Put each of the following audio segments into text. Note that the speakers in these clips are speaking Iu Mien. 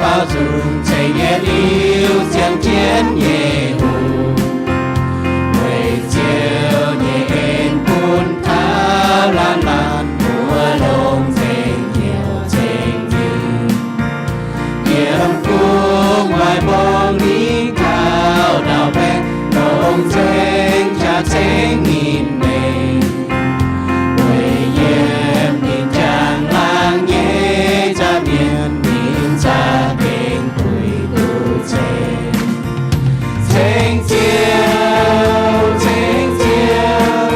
baaux nzung ceng nyei liuz ziangh jienv nyei hungh, weic Ziouv nyei en bun taux laanh laanh mbuo longc nzengc hnyouv ceng Ziouv. Yiem gu'nguaaic mbong lingc taux ndau-baengx longc nzengc jaax ceng ninh mengh, weic yiem ninh njang-laangc nyei nza'hmien ninh za'gengh puix duqv ceng. Ceng Ziouv, ceng Ziouv,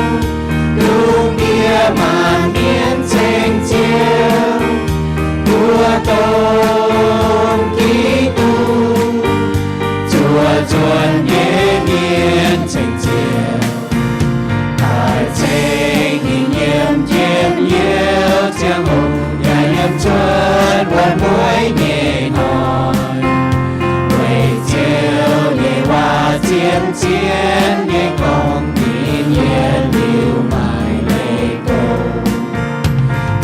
lungh ndiev maanc mienh ceng Ziouv, mbuo dongh Giduc zuoqc nzuonx nyei mienh ceng Ziouv, daaih ceng ninh yiem njien-youh ziangh hoc, yaac yiem cuotv wuonh mueiz nyei hnoi, weic Ziouv nyei waac zien-zien nyei gorngv, ninh yietc liuz maaih leiz doz.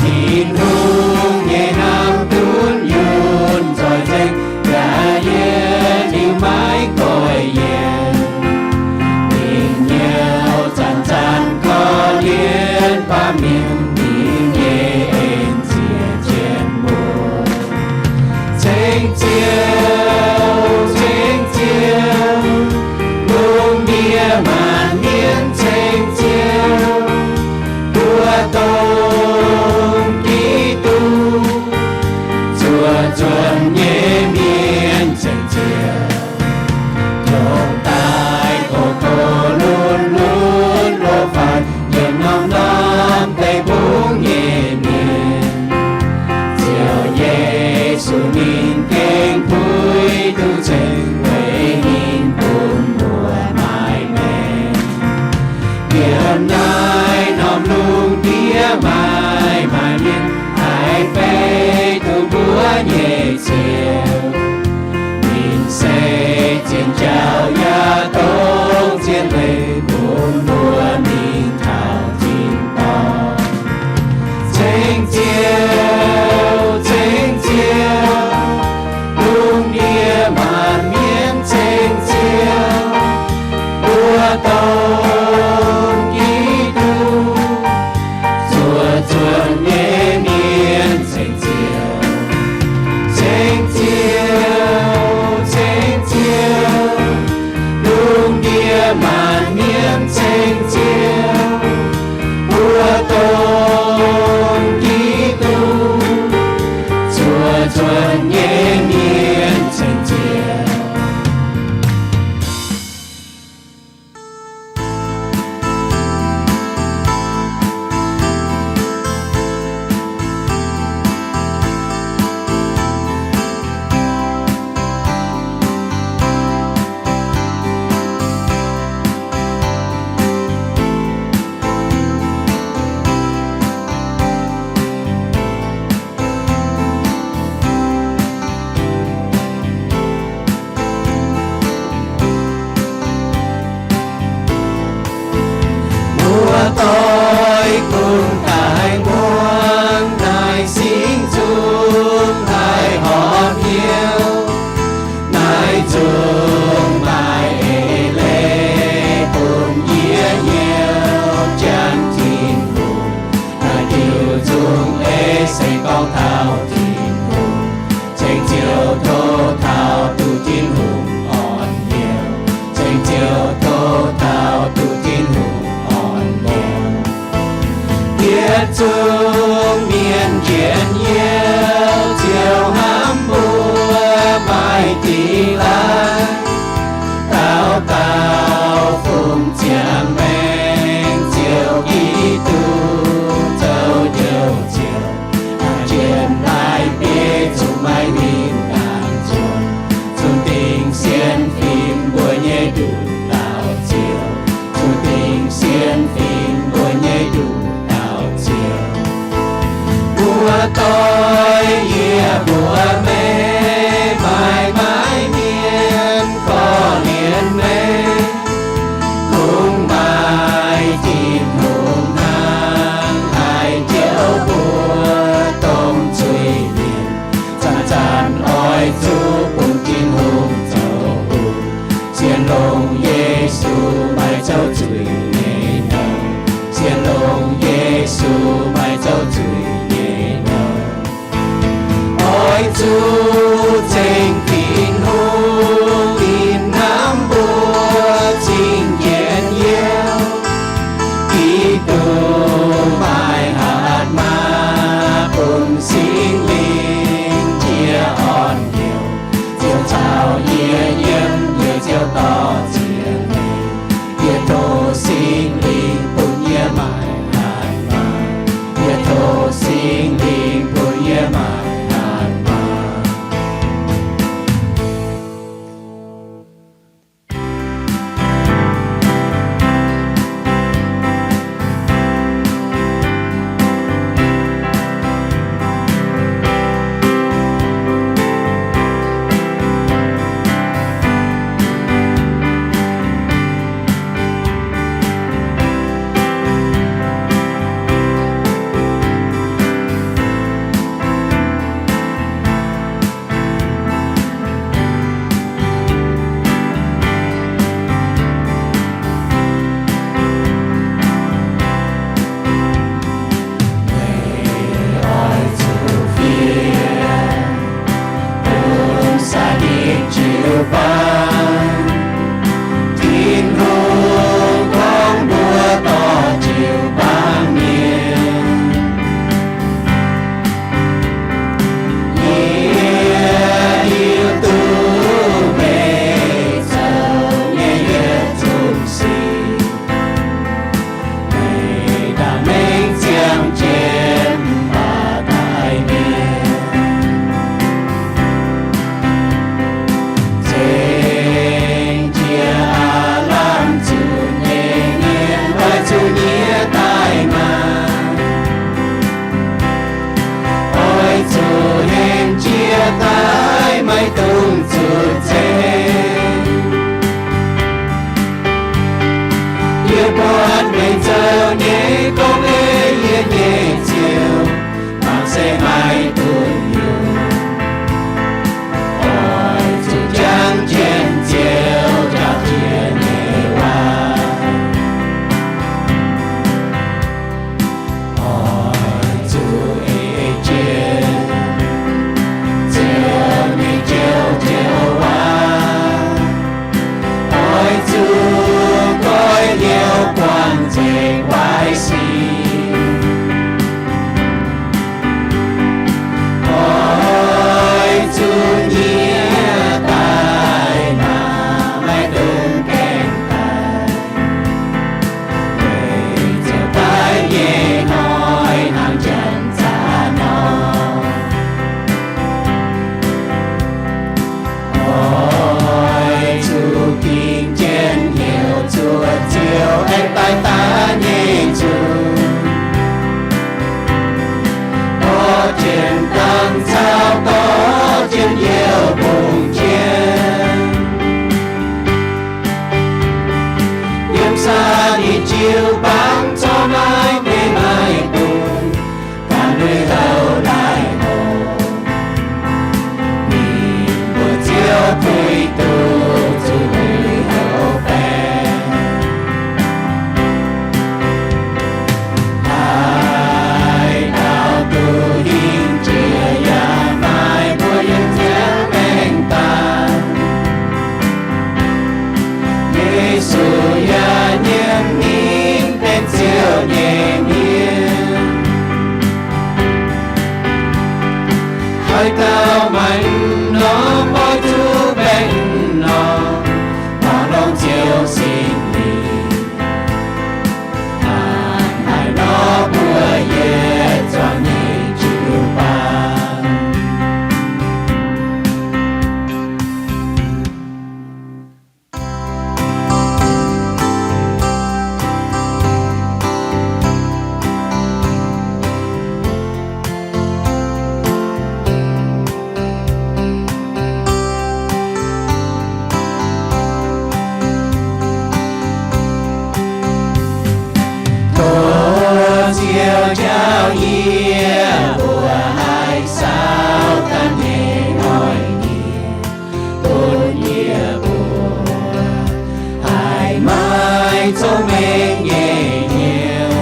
Tin-Hungh nyei hnamv dunv yunh nzoih nzengc, yaac yietc liuz maiv goiv yienc. Ninh hnyouv zanc-zanc korv-lienh baamh mienh, ninh nyei en ziex jienv mbuo. Ceng Ziouv, ceng Ziouv, lungh ndiev maanc mienh ceng Ziouv, mbuo dongh Giduc zuoqc nzuonx nyei mienh ceng Ziouv, longc daaih gox gox lunx lunx loz-faanx yiem norm-norm deic-bung nyei mienh. Ziouv Yesu ninh gengh puix duqv ceng, weic ninh bun mbuo maaih maengc. Yiem naaiv norm lungh ndiev maaih maanc mienh haih beiv duqv mbuo nyei Ziouv. Ninh se zien jauv yaac dongh zien leiz bun mbuo mingh taux tin-dorngh. Ceng Ziouv, ceng Ziouv, lungh ndiev maanc mienh ceng Ziouv, mbuo dongh Giduc zuoqc nzuonx nyei mienh ceng Ziouv. Ceng Ziouv, ceng Ziouv, lungh ndiev maanc mienh ceng Ziouv, mbuo dongh Giduc zuoqc nzuonx nyei mienh ceng Ziouv. Muoz-doic gunv daaih muangx naaiv singx zungv haih horpc hnyouv. Naaiv zungv maaih eix leiz bun yie hnyouv jangx Tin-Hungh. Naaiv diuh zungv eix se gorngv taux Tin-Hungh. Ceng Ziouv tov taux duqv Tin-Hungh orn hnyouv. Ceng Ziouv tov taux duqv Tin-Hungh orn hnyouv. Yietc zungv mienh njien-youh, Ziouv hnamv mbuo maaih dingh laaix. Daux gaux fungx ziangh maengx Ziouv Giduc zoux Njoux Ziouv. Aa, jienv laaix bieiv zungv maiv huingx ndaangc nzuonx, zungv dingc sienx fim mbuo nyei nduqc dauh Ziouv. Zungv dingc sienx fim mbuo nyei nduqc dauh Ziouv. Mbuo doix yie mbuo meih, maaih maaiz mienh korv-lienh meih. Kungx maaih Tin-Hungh hnangv haaix Ziouv mbuo dongh zuiz-mienh, zanc-zanc oix Yesu maaih zoux zuiz nyei nouh. Oix zuqc ceng Tin-Hungh ninh hnamv mbuo cing-njien youh. Giduc maaih hatc maaz bun Singx Lingh jiex orn-hnyouv, Ziouv caux yie yiem, yie Ziouv dorh ziex leih. Yie tov Singx Lingh bun yie maaih hatc maaz. Yie tov Singx Lingh bun yie maaih hatc maaz. Meih oix zuqc fiev bun saadix jiu-baang. Tin-Hungh gorngv mbuo dorh jiu-baang mienh. Yie hiuv duqv meih zoux nyei yietc zungv sic. Meih ndaangc mengh ziangh jienv mv baac daic mienh, ceng jiex aav lamh zunc nyei mienh oix zuqc nyiex daaih maah. Oix zuqc henv jiex daaih, maiv dungx zuqc ceng. Yie buatc meih zoux nyei gong ei yie nyei Ziouv, mangc se maiv duqv nyungc. Oix zuqc jangx jienv Ziouv jauv jiex nyei waac. Oix zuqc ei jienv Ziouv nyei joux joux waac. Oix zuqc goiv hnyouv buangh nzengc waaic sic. Oix zuqc nyiex daaih maah, maiv dungx gaengh daaih. Weic ziouc daaih nyei hnoi hnangv janx zaqc nor. Oix zuqc dingc jienv heuc zuoqc Ziouv aengx daaih daaih nyei zuqc. Dorh jienv dangh caux dorh jienv youh mbungh jienv. Yiem saadix jiu-baang corc maiv gaengh maiv dungx ganh lui-houx daaih oc. Ninh mbuo Ziouv puix duqv zuqc lui-houx baeqc. Haaix dauh duqv hingh jiex yaac maaih mbuo yiem ziangx maengx daaih. Yesu yaac nyiemc ninh benx Ziouv nyei mienh. Haaix dauh maaih mv norm oix zuqc mbaengx mv norm, mangc longx Ziouv Singx Lingh. Hnangv naaiv nor mbuo yietc zuangx nyei jiu-baang. Tov Ziouv njaaux yie mbuo haih saauv daaih nyei noic nyieqc, bun yie mbuo haih maaih zong mengh nyei hnyouv.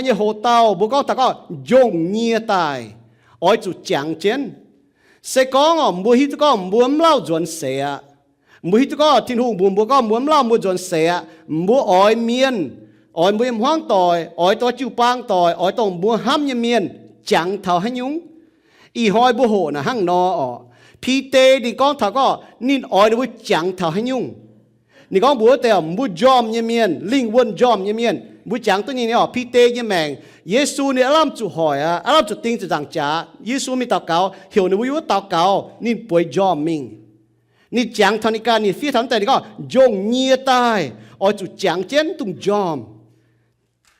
nyei hoc-dauh mbuo gorngv taux gorngv njongh nyie daaih, oix zuqc jangx jienv. Se gorngv oc, mbuo hiuv duqv gorngv mbuo mv lauh nzuonx seix aqv. Mbuo hiuv duqv gorngv Tin-Hungh mbuox mbuo gorngv mbuo mv lauh mbuo nzuonx seix aqv, mbuo oix mienh, oix mbuo nyei hmuangv doic, oix dongh jiu-baang doic, oix dongh mbuo hnamv nyei mienh jangx taux haaix nyungc? Ih hnoi mbuo hoqc naaic hnangv nor oc. Bide ninh gorngv taux gorngv ninh oix ninh mbuo jangx taux haaix nyungc. Ninh gorngv mbuox wuov deix oc, mbuo njormh nyei mienh, lingh wuonh njormh nyei mienh, mbuo jangx duqv nyei oc. Bide nyei maengc, Yesu ninh aav lamh zuqc hoic aqv, aav lamh zuqc ding zuqc nzaangc jaax. Yesu mingh daux gaux, heuc ninh mbuo yiem wuov daux gaux, ninh bueix njormh mingh. Ninh jangx taux ninh ganh, ninh fiev taux wuov deix, ninh gorngv, njongh nyie daaih, oix zuqc jangx jienv dongh njormh.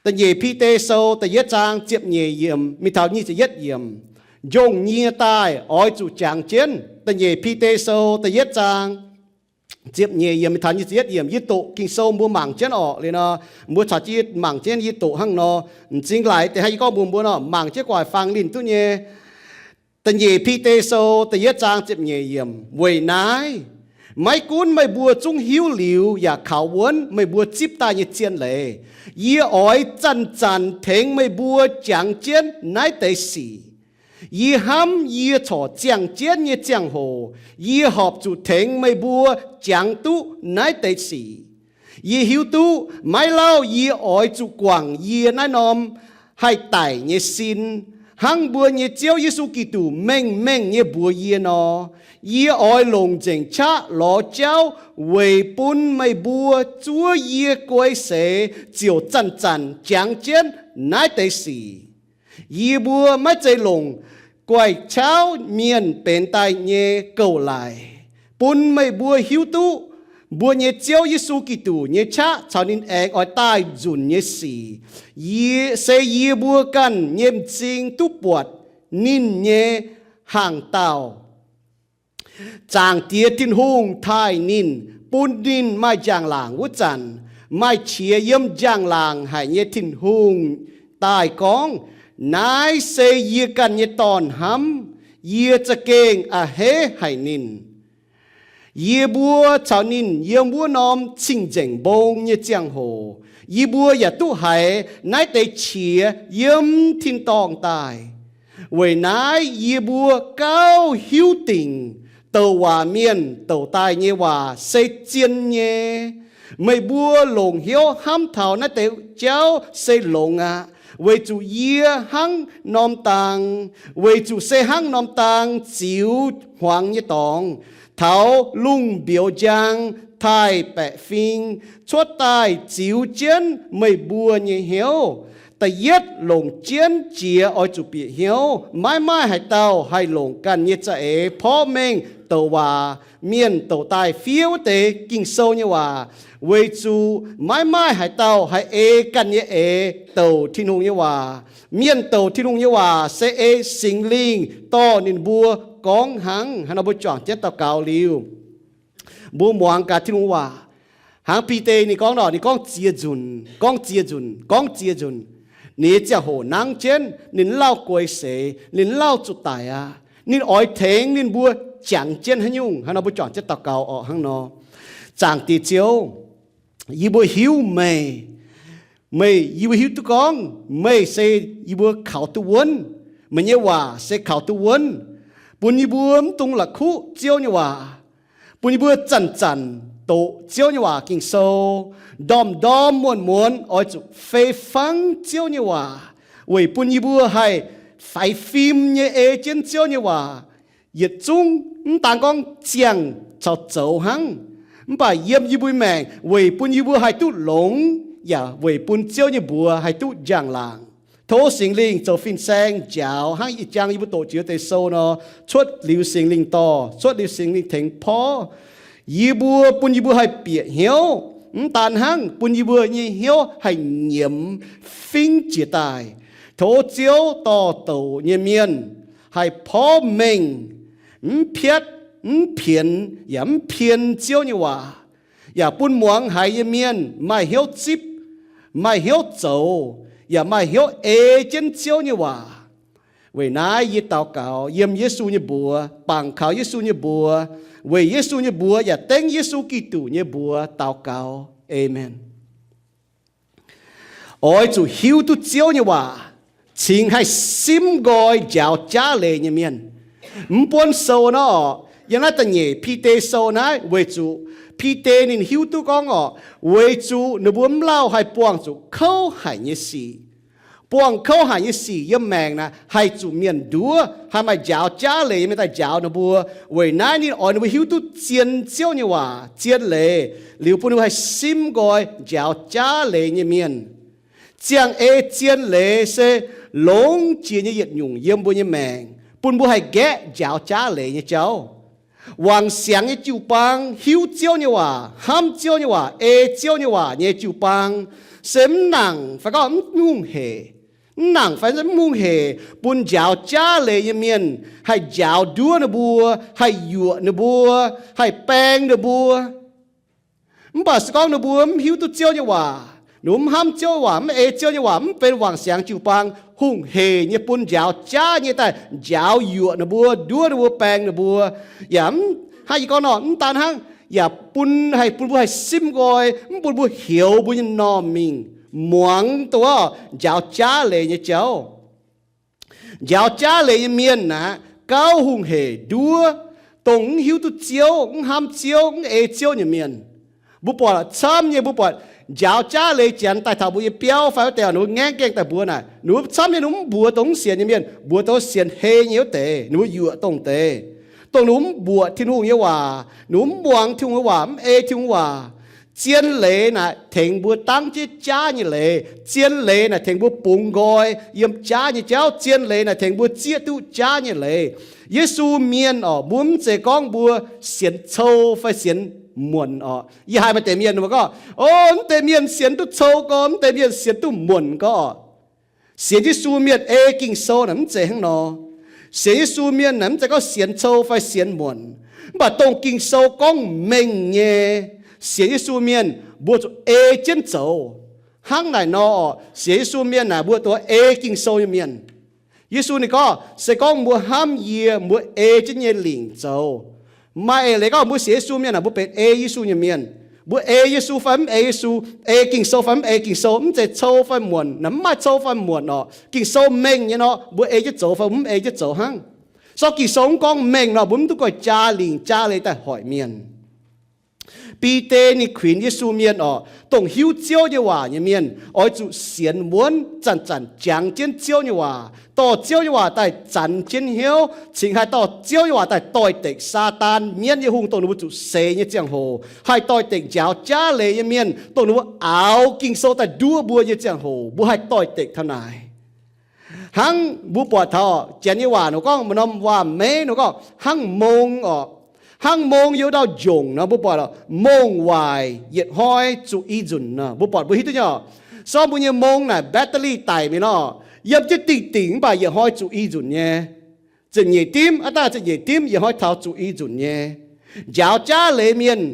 Da'nyeic Bide Sou da'yietv zaang ziepc nyeic yiemc mingh taux nyic ziepc yietv yiemc. Njongh nyie daaih oix zuqc jangx jienv. Da'nyeic Bide Sou da'yietv zaang ziepc nyeic yiemc mingh taux nyic ziepc yietv yiemc. Yie doqc Ging-Sou mbuo mangc jienv orqc. Liuz nor, mbuo caux jienv mangc jienv yie doqc hnangv nor. M'zing laaix deix hnangv yie gorngv mbuox mbuo nor, mangc jienv gu'nguaaic fang linh duqv nyei. Da'nyeic Bide Sou da'yietv zaang ziepc nyeic yiemc. Weic naaiv, maiv gunv meih mbuo zungv hiuv liuz yaac kaux wuonv meih mbuo zipv daaih nyei zien leiz, yie oix zanc-zanc tengx meih mbuo jangx jienv naaiv deix sic. Yie hnamv yie corc ziangh jienv nyei ziangh hoc, yie horpc zuqc tengx meih mbuo jangx duqv naaiv deix sic. Yie hiuv duqv maiv lauh yie oix zuqc guangc yie naaiv norm haih daic nyei sin, hnangv mbuo nyei Ziouv Yesu Giduc mengh mengh nyei mbuox yie nor. Yie oix longc nzengc qaqv lorz jauv weic bun meih mbuo zuov yie guei seix ziouc zanc-zanc jangx jienv naaiv deix sic. Yie mbuo maiv zeiz longc guaix-caauv mienh benx daaih nyei gouv-laic, bun meih mbuo hiuv duqv mbuo nyei Ziouv Yesu Giduc nyei qaqv caux ninh aengx oix daaih nzunc nyei sic. Yie, se yie mbuo ganh nyei m'zing duqv buatc ninh nyei hnaangx-daauh. Zaangc Diex Tin-Hungh taaih ninh, bun ninh maaih njang-laangc wuov zanc, maaih qiex yiem njang-laangc haic nyei Tin-Hungh daaih gorngv, Naaiv se yie ganh nyei Dorn-hnamv. Yie za'gengh a'hneiv haic ninh. Yie mbuo caux ninh yiem wuov norm cing-nzengc mbong nyei ziangh hoc, yie mbuo yaac duqv haiz naaiv deix qiex yiem tin-dorngh daaih. Weic naaiv yie mbuo gauh hiuv dingc douc waac mienh douc daaih nyei waac se zien nyei. Meih mbuo longc hnyouv hnamv taux naaiv deix jauv se longx aqv, weic zuqc yie hnangv norm dang, weic zuqc se hnangv norm dang ziux hmuangx nyei dorngx, taux lungh mbiouz njang taaih baeqc fing cuotv daaih ziux jienv meih mbuo nyei hnyouv. Da'yietv longc jienv jiex oix zuqc bieqc hnyouv. Maiv maaih haaix dauh haih longc ganh nyei za'eix porv mengh douc waac mienh douc daaih fiev wuov deix Ging-Sou nyei waac, weic zuqc maiv maaih haaix dauh haih ei ganh nyei eix douc Tin-Hungh nyei waac. Mienh douc Tin-Hungh nyei waac se ei Singx Lingh dorh ninh mbuo gorngv hnangv. Hnangv nor mbuo juangc jienv daux gaux liuz, mbuo muangx gaax Tin-Hungh waac. Hnangv Bide ninh gorngv nor, ninh gorngv ziex nzunc, gorngv ziex nzunc, gorngv ziex nzunc. Ninh nyei ziangh hoc nangv jienv, ninh mv lauh guei seix, ninh mv lauh zuqc daic aqv. Ninh oix tengx ninh mbuo jangx jienv haaix nyungc? Hnangv nor mbuo juangc jienv daux gaux orqc. Hnangv nor, Zaangc Diex Ziouv, yie mbuo hiuv meih, meih, yie mbuo hiuv duqv gorngv meih se yie mbuo kaux duqv wuonv. Meih nyei waac se kaux duqv wuonv, bun yie mbuo mv dungx la'kuqv Ziouv nyei waac, bun yie mbuo zanc-zanc doqc Ziouv nyei waac Ging-Sou, ndorm-ndorm muonz-muonz oix zuqc fei fangv Ziouv nyei waac, weic bun yie mbuo haih faix fim nyei ei jienv Ziouv nyei waac. Yietc zungv mv daan gorngv ziangh caux zoux hnangv, mv baac yiem yie mbuo maengc weic bun yie mbuo haih duqv longx, yaac weic bun Ziouv nyei mbuox haih duqv njang-laangc. Tov Singx Lingh zoux fin-saeng njaaux hnangv ih jang yie mbuo doqc jiex deix sou nor, cuotv liuz Singx Lingh dorh, cuotv liuz Singx Lingh tengx porv yie mbuo, bun yie mbuo haih bieqc hnyouv. Mv daan hnangv, bun yie mbuo nyei hnyouv haih nyiemz fingv jiez daaih. Tov Ziouv dorh douc nyei mienh haih porv mengh, mv piatv, mv pienx, yaac mv pien Ziouv nyei waac, yaac bun muangx haiz nyei mienh maaih hnyouv zipv, maaih hnyouv zoux, yaac maaih hnyouv ei jienv Ziouv nyei waac. Weic naaiv yie daux gaux yiem Yesu nyei mbuox, bangc kaux Yesu nyei mbuox, weic Yesu nyei mbuox yaac dengv Yesu Giduc nyei mbuox daux gaux. Aamen. Oix zuqc hiuv duqv Ziouv nyei waac, cingx haih simv nqoi njaaux jaav leiz nyei mienh. Mv buonv sou nor, yiem naaiv da'nyeic Bide sou naaiv, weic zuqc Bide ninh hiuv duqv gorngv orqc, weic zuqc ninh mbuo mv lauh haih buangh zuqc kouv haic nyei sic. Buangh kouv haic nyei sic yiem maengc naaic haih zuqc mienh nduov, haih maaih njaaux jaav leiz nyei mienh daaih njaaux ninh mbuo. Weic naaiv ninh oix ninh mbuo hiuv duqv zien Ziouv nyei waac, zien leiz, liuz bun ninh mbuo haih simv nqoi njaaux jaav leiz nyei mienh. Ziangh ei zien leiz se longx jiex nyei yietc nyungc yiem mbuo nyei maengc, bun mbuo haih nqaeqv njaaux jaav leiz nyei jauv. Wangc siangx nyei jiu-baang, hiuv Ziouv nyei waac, hnamv Ziouv nyei waac, ei Ziouv nyei waac nyei jiu-baang, se mv nangc fai gorngv mv hungh hec, mv nangc fai mv hungh hec bun njaaux jaav leiz nyei mienh haih njaaux nduov ninh mbuo, haih yuoqc ninh mbuo, haih baeng ninh mbuo. Mv baac se gorngv ninh mbuo mv hiuv duqv Ziouv nyei waac, ninh mbuo mv hnamv Ziouv nyei waac, mv ei Ziouv nyei waac, mv benx wangc siangx jiu-baang, hungh hec nyei bun njaaux jaav nyei daaih njaaux yuoqc ninh mbuo, nduov ninh mbuo, baeng ninh mbuo. Yaac mv, hnangv yie gorngv nor, mv daan hnangv, yaac bun haih bun mbuo haih simv nqoi, mv bun mbuo heuc mbuo nyei m'normh mingh muangx dongh wuov njaaux jaav leiz nyei jauv. Njaaux jaav leiz nyei mienh naaic, gauh hungh hec nduov dongh mv hiuv duqv Ziouv, mv hnamv Ziouv, mv ei Ziouv nyei mienh. Mbuo buatc camv nyei, mbuo buatc njaaux jaav leiz Janx daaih taux mbuo nyei biauv fai wuov deix, ninh mbuo ngaengv gaengh daaih mbuox naaic, ninh mbuo camv nyei, ninh mbuo mv mbuox dongh mv sienx nyei mienh, mbuox dongh sienx hei nyei wuov deix. Ninh mbuo yuoqc dongh deix, dongh ninh mbuo mv mbuoqc Tin-Hungh nyei waac, ninh mbuo mv muangx Tin-Hungh nyei waac, mv ei Tin-Hungh waac. Zien leiz naaic tengx mbuo dangv jienv jaav nyei leiz. Zien leiz naaic tengx mbuo bungx nqoi yiem jaav nyei jauv. Zien leiz naaic tengx mbuo zieqv duqv jaav nyei leiz. Yesu mienh orqc, mbuo mv zeiz gorngv mbuo sienx cou fai sienx muonc orqc. Yie haiz maaih deix mienh mbuo gorngv, o, mv deix mienh sienx duqv cou gorx, mv deix mienh sienx duqv muonc gorx orqc. Sienx Yesu mienh ei Ging-Sou naaic mv zeiz hnangv nor. Sienx Yesu mienh naaic mv zeiz gorngv sienx cou fai sienx muonc. Mv baac dongh Ging-Sou gorngv mengh nyei, sienx Yesu mienh mbuo zuqc ei jienv zoux. Hnangv naaic nor orqc, sienx Yesu mienh naaic mbuo duqv ei Ging-Sou nyei mienh. Yesu ninh gorngv, se gorngv mbuo hnamv yie, mbuo ei jienv nyei lingc zoux. Maaih eix leiz gorngv mbuo sienx Yesu mienh naaic mbuo benx ei Yesu nyei mienh. Mbuo ei Yesu fai mv ei Yesu, ei Ging-Sou fai mv ei Ging-Sou, mv zeiz cou fai muonc naaic, mv maaih cou fai muonc orqc. Ging-Sou mengh nyei nor, mbuo ei jienv zoux fai mv ei jienv zoux hnangv. Sortv Ging-Sou mv gorngv mengh nor, mbuo mv duqv goiv jaa lingc jaa leiz daaih hoic mienh. Bide ninh kuinx Yesu mienh orqc, dongh hiuv Ziouv nyei waac nyei mienh oix zuqc sienx wuonv, zanc-zanc jangx jienv Ziouv nyei waac, dorh Ziouv nyei waac daaih zanx jienv hnyouv, cingx haih dorh Ziouv nyei waac daaih doix-dekc Saadaan, mienv nyei hungh, dongh ninh mbuo zuqc seix nyei ziangh hoc, haih doix-dekc njaaux jaav leiz nyei mienh, dongh ninh mbuo aaux Ging-Sou daaih nduov mbuo nyei ziangh hoc, mbuo haih doix-dekc taux naaic. Hnangv mbuo buatc taux Janx nyei waac ninh gorngv, maaih norm waac-meiv ninh gorngv hnangv mong orqc. Hnangv mong yiem ndau-njongc nor, mbuo buatc mongh waaic yietc hnoi zuqc i nzunc nor, mbuo buatc mbuo hiuv duqv nyei orqc. Sortv mbuo nyei mong naaic battery daic mingh nor, yiem jienv dingh dingc mv baac yietc hnoi zuqc i nzunc nyei. Ziepc nyeic dimv, aav dangh ziepc nyeic dimv yietc hnoi taux zuqc i nzunc nyei. Njaaux jaav leiz mienh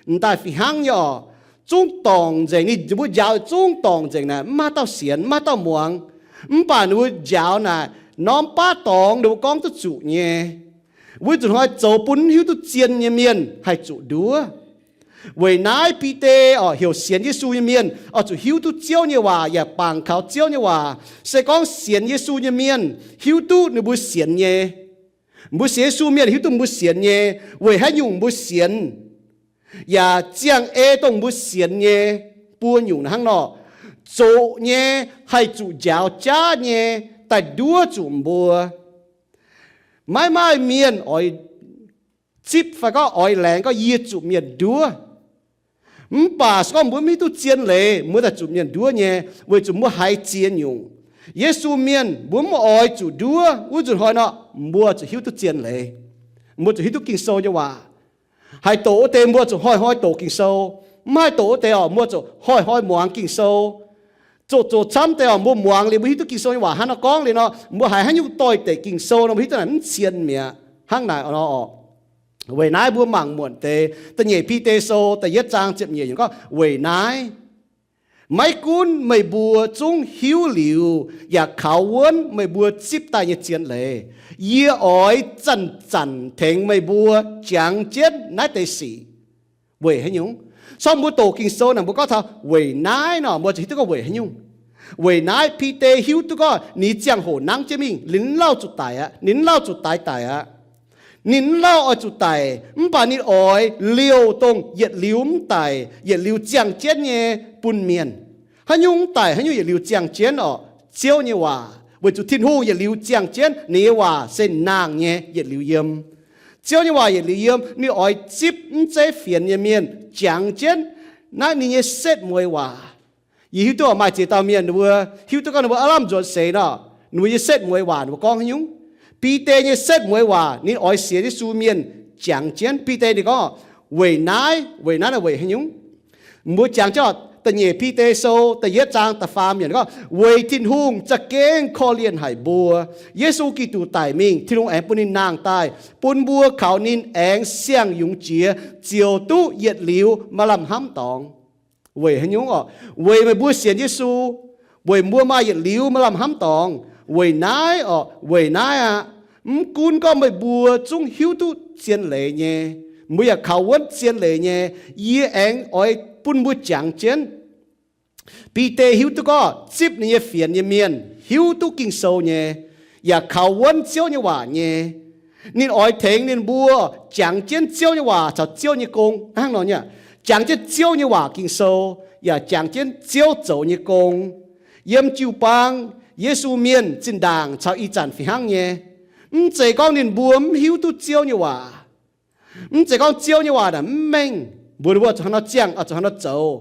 m'daaih fih hnangv nyei orqc. Zungv dorngc nzengc, ninh mbuo njaaux zungv dorngc nzengc naaic, mv maaih dauh sienx, mv maaih dauh muangx. Mv baac ninh mbuo njaaux naaic, norm baav dorngx ninh mbuo gorngv duqv zuqc nyei. Wuov nzunc hnoi zoux bun mv hiuv duqv zien nyei mienh haih zuqc nduov. Weic naaiv Bide orqc, heuc sienx Yesu nyei mienh oix zuqc hiuv duqv Ziouv nyei waac yaac bangc kaux Ziouv nyei waac. Se gorngv sienx Yesu nyei mienh hiuv duqv ninh mbuo sienx nyei, mbuo sienx Yesu mienh hiuv duqv mbuo sienx nyei, weic haaix nyungc mbuo sienx, yaac ziangh ei dongh mbuo sienx nyei buo nyungc hnangv nor, zoqc nyei haih zuqc njaaux jaav nyei daaih nduov zuqc mbuo. Maiv maaih mienh oix zipv fai gorngv oix laengz gorngv yie zuqc mienh nduov. Mv baac se gorngv mbuo mv hiuv duqv zien leiz, mbuo daaih zuqc mienh nduov nyei, weic zuqc mbuo haiz ziex nyungc. Yesu mienh mbuo mv oix zuqc nduov wuov nzunc hnoi nor, mbuo zuqc hiuv duqv zien leiz. Mbuo zuqc hiuv duqv Ging-Sou nyei waac. Haih doqc wuov deix mbuo zuqc hnoi-hnoi doqc Ging-Sou. Mv haih doqc wuov deix orqc, mbuo zuqc hnoi-hnoi muangx Ging-Sou. Zoqc zoqc camv deix orqc, mbuo muangx liuz mbuo hiuv duqv Ging-Sou nyei waac hnangv nor gorngv liuz nor, mbuo haiz haaix nyungc doix-dekc Ging-Sou nor, mbuo hiuv duqv naaic mv cien mi'aqv. Hnangv naaic nor orqc. Weic naaiv mbuo mangc muonc deix da'nyeic Bide Sou da'yietv zaang ziepc nyeic yiemc gorngv, weic naaiv, maiv gunv meih mbuo zungv hiuv liuz yaac kaux wuonv meih mbuo zipv daaih nyei zien leiz, yie oix zanc-zanc tengx meih mbuo jangx jienv naaiv deix sic. Weic haaix nyungc? Sortv mbuo doqc Ging-Sou naaic mbuo gorngv taux weic naaiv nor, mbuo zuqc hiuv duqv gorngv weic haaix nyungc. Weic naaiv Bide hiuv duqv gorngv ninh nyei ziangh hoc nangv jienv mingh, ninh mv lauh zuqc daic aqv. Ninh mv lauh zuqc daic daic aqv. Ninh mv lauh oix zuqc daic, mv baac ninh oix liouh dongh yietc liuz mv daic, yietc liuz ziangh jienv nyei bun mienh. Haaix nyungc mv daic, haaix nyungc yietc liuz ziangh jienv orqc? Ziouv nyei waac. Weic zuqc Tin-Hungh yietc liuz ziangh jienv, ninh nyei waac se nangh nyei, yietc liuz yiem. Ziouv nyei waac yietc liuz yiem, ninh oix zipv mv zeiz fienx nyei mienh jangx jienv naaiv ninh nyei setv mueiz waac. Yie hiuv duqv maaih ziex dauh mienh ninh mbuo hiuv duqv gorngv ninh mbuo aav lamh nzuonx seix nor, ninh mbuo nyei setv mueiz waac ninh mbuo gorngv haaix nyungc? Bide nyei setv mueiz waac ninh oix sienx Yesu mienh jangx jienv. Bide ninh gorngv, weic naaiv, weic naaiv naaiv weic haaix nyungc? Mbuo jangx jienv da'nyeic Bide sou da'yietv zaang da'faam yiemc gorngv, weic Tin-Hungh za'gengh korv-lienh haic mbuo. Yesu Giduc daic mingh, Tin-Hungh aengx bun ninh nangh daaih, bun mbuo kaux ninh aengx siang-yungz jiex ziouc duqv yietc liuz maaih lamh hnamv dorngx. Weic haaix nyungc orqc? Weic meih mbuo sienx Yesu, weic mbuo maaih yietc liuz maaih lamh hnamv dorngx. Weic naaiv orqc? Weic naaiv aqv. Mv gunv gorngv meih mbuo zungv hiuv duqv zien leiz nyei, mbuo yaac kaux wuonv zien leiz nyei, yie aengx oix bun mbuo jangx jienv. Bide hiuv duqv gorngv zipv ninh nyei fienx nyei mienh hiuv duqv Ging-Sou nyei, yaac kaux wuonv Ziouv nyei waac nyei. Ninh oix tengx ninh mbuo jangx jienv Ziouv nyei waac caux Ziouv nyei gong hnangv nor nyei. Jangx jienv Ziouv nyei waac Ging-Sou, yaac jangx jienv Ziouv zoux nyei gong. Yiem jiu-baang, Yesu mienh zinh ndaangc caux ih zanc fih hnangv nyei. Mv zeiz gorngv ninh mbuo mv hiuv duqv Ziouv nyei waac. Mv zeiz gorngv Ziouv nyei waac naaic mv mengh mbuox ninh mbuo zuqc hnangv nor ziangh, zuqc hnangv nor zoux.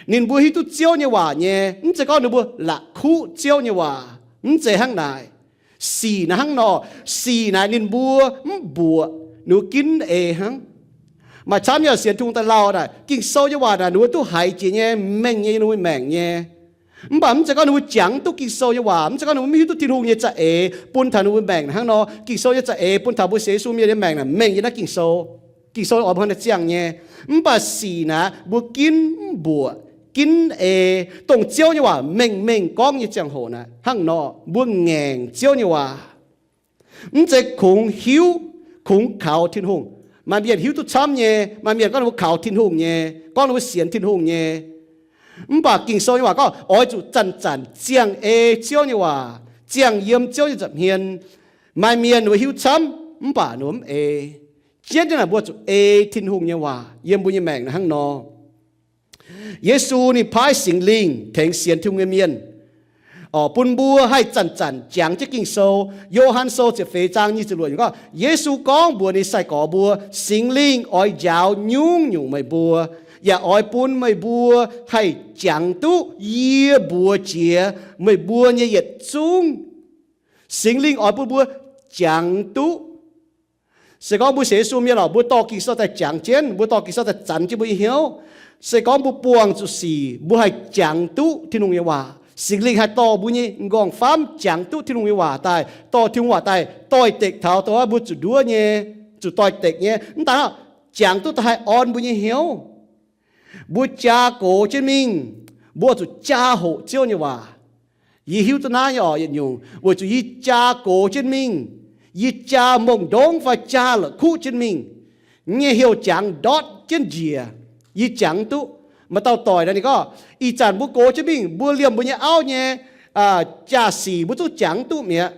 Ninh mbuo hiuv duqv Ziouv nyei waac nyei, mv zeiz gorngv ninh mbuo la'kuqv Ziouv nyei waac. Mv zeiz hnangv naaic. Sic naaiv hnangv nor, sic naaic ninh mbuo mv mbuoqc, ninh mbuo ginv ei hnangv. Maaih camv nyei sienx Tin-Hungh daaih lauh naaic, Ging-Sou nyei waac naaic ninh mbuo duqv haiz jiex nyei, mengh nyei, ninh mbuo maengc nyei. Mv baac mv zeiz gorngv ninh mbuo jangx duqv Ging-Sou nyei waac, mv zeiz gorngv ninh mbuo mv hiuv duqv Tin-Hungh nyei za'eix bun taux ninh mbuo maengc hnangv nor. Ging-Sou nyei za'eix bun taux mbuo sienx Yesu mienh nyei maengc naaic mengh nyei naaiv Ging-Sou. Ging-Sou oix mbuo hnangv nor ziangh nyei. Mv baac sic naaic mbuo ginv mv mbuoqc, ginv ei, dongh Ziouv nyei waac mengh mengh gorngv nyei ziangh hoc naaic hnangv nor mbuo ngaengc Ziouv nyei waac. Mv zeiz kungx hiuv, kungx kaux Tin-Hungh. Maaih mienh hiuv duqv camv nyei, maaih mienh gorngv ninh mbuo kaux Tin-Hungh nyei, gorngv ninh mbuo sienx Tin-Hungh nyei. Mv baac Ging-Sou nyei waac gorngv oix zuqc zanc-zanc ziangh ei Ziouv nyei waac, ziangh yiem Ziouv nyei nza'hmien. Maaih mienh ninh mbuo hiuv camv mv baac ninh mbuo mv ei. Jienv jienv naaic mbuo zuqc ei Tin-Hungh nyei waac yiem mbuo nyei maengc naaiv hnangv nor. Yesu ninh paaiv Singx Lingh tengx sienx Tin-Hungh nyei mienh, bun mbuo haih zanc-zanc jangx jienv Ging-Sou. Yo^han Sou ziepc feix zaang nyic ziepc luoqc gorngv, Yesu gorngv mbuox ninh sai-gorx mbuo, Singx Lingh oix njaaux nyungc-nyungc meih mbuo, yaac oix bun meih mbuo haih jangx duqv yie mbuox jiex meih mbuo nyei yietc zungv. Singx Lingh oix bun mbuo jangx duqv. Se gorngv mbuo sienx Yesu mienh lorqc, mbuo dorh Ging-Sou daaih jangx jienv, mbuo dorh Ging-Sou daaih zanc jienv mbuo nyei hnyouv. Se gorngv mbuo buangh zuqc sic, mbuo haih jangx duqv Tin-Hungh nyei waac. Singx Lingh haih dorh mbuo nyei m'nqorngv-famv jangx duqv Tin-Hungh nyei waac daaih, dorh Tin-Hungh waac daaih doix-dekc taux dongh mbuo zuqc nduov nyei, zuqc doix-dekc nyei. Mv daaih jangx duqv daaih haih orn mbuo nyei hnyouv. Mbuo jaa gox jienv mingh, mbuo zuqc jaa hoqc Ziouv nyei waac. Yie hiuv duqv naaiv nyei orqc, yietc nyungc weic zuqc yie jaa gox jienv mingh, yie jaa mbong-ndongv fai jaa la'kuqv jienv mingh, nyei heuc jangx ndortv jienv njiec. Yie jangx duqv. Maaih dauh doic naaic ninh gorngv, ih zanc mbuo gox jienv mingh, mbuo liemh mbuo nyei auv nyei jaa-sic mbuo zungv jangx duqv mi'aqv.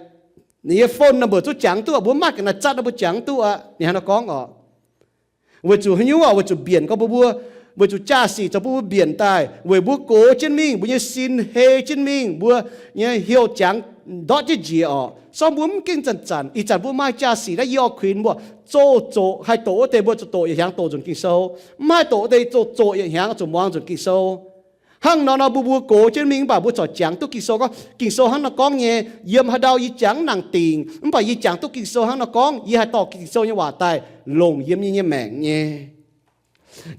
Ninh nyei phone number zungv jangx duqv, mbuo maiv ga'naaiv zatv nor mbuo jangx duqv aqv. Ninh hnangv nor gorngv orqc. Weic zuqc haaix nyungc orqc? Weic zuqc mbienc gorngv mbuo, mbuo, weic zuqc jaa-sic zoux bun mbuo mbienc daaih, weic mbuo gox jienv mingh, mbuo nyei sin hei jienv mingh, mbuo nyei heuc jangx ndortv jienv njiec orqc. Sorng mbuo mv gengh zanc-zanc, ih zanc mbuo maaih jaa-sic naaiv yie oix kuinx mbuo, zoux zoqc haih doqc wuov deix mbuo zuqc doqc yietc hnyangx doqc nzunc Ging-Sou. Mv haih doqc wuov deix zoux zoqc yietc hnyangx zuqc muangx nzunc Ging-Sou. Hnangv nor nor mbuo, mbuo gox jienv mingh mv baac mbuo corc jangx duqv Ging-Sou gorngv, Ging-Sou hnangv nor gorngv nyei, yiem haaix ndau yie jangx mv nangc dingc, mv baac yie jangx duqv Ging-Sou hnangv nor gorngv, yie haih dorh Ging-Sou nyei waac daaih longc yiem yie nyei maengc nyei.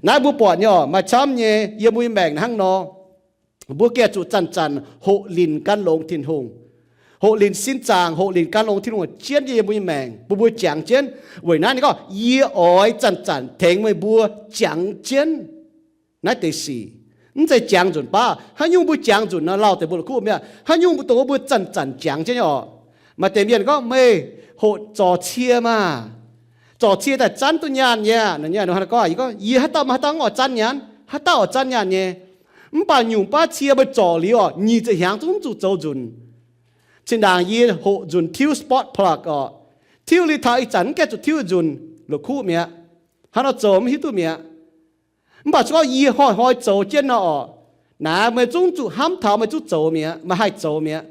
Naaiv mbuo buatc nyei orqc, maaih camv nyei yiem mbuo nyei maengc hnangv nor. Mbuo gengh zuqc zanc-zanc hoqc linc gan longx Tin-Hungh, hoqc linc sin zaangc, hoqc linc gan longx Tin-Hungh jienv yiem mbuo nyei maengc, bun mbuo jangx jienv. Weic naaiv ninh gorngv, yie oix zanc-zanc tengx meih mbuo jangx jienv naaiv deix sic. Mv zeiz jangx nzunc baav. Haaix nyungc mbuo jangx nzunc nor, lauh deix mbuo la'kuqv mi'aqv. Haaix nyungc mbuo dongh mbuo zanc-zanc jangx jienv nyei orqc? Maaih deix mienh gorngv, meih hoqc zorc cie maah! Zorc cie daaih zanv duqv nyaanh nyei aqv. Ninh gorngv, yie haaix dauh, haaix dauh oix zanv nyaanh? Haaix dauh oix zanv nyaanh nyei? Mv baac nyungc baav cie meih zorc liuz oc, nyic ziepc hnyangx zungv zuqc zoux nzunc. Zinh ndaangc yie hoqc nzunc tiuv spark plug oc. Tiuv liuz taux ih zanc mv gaengh zuqc tiuv nzunc, la'kuqv mi'aqv. Hnangv nor zoux mv hiuv duqv mi'aqv. Mv baac se gorngv yie hnoi-hnoi zoux jienv nor oc, naaiv meih zungv zuqc hnamv taux meih zungv zoux mi'aqv, meih haih zoux mi'aqv.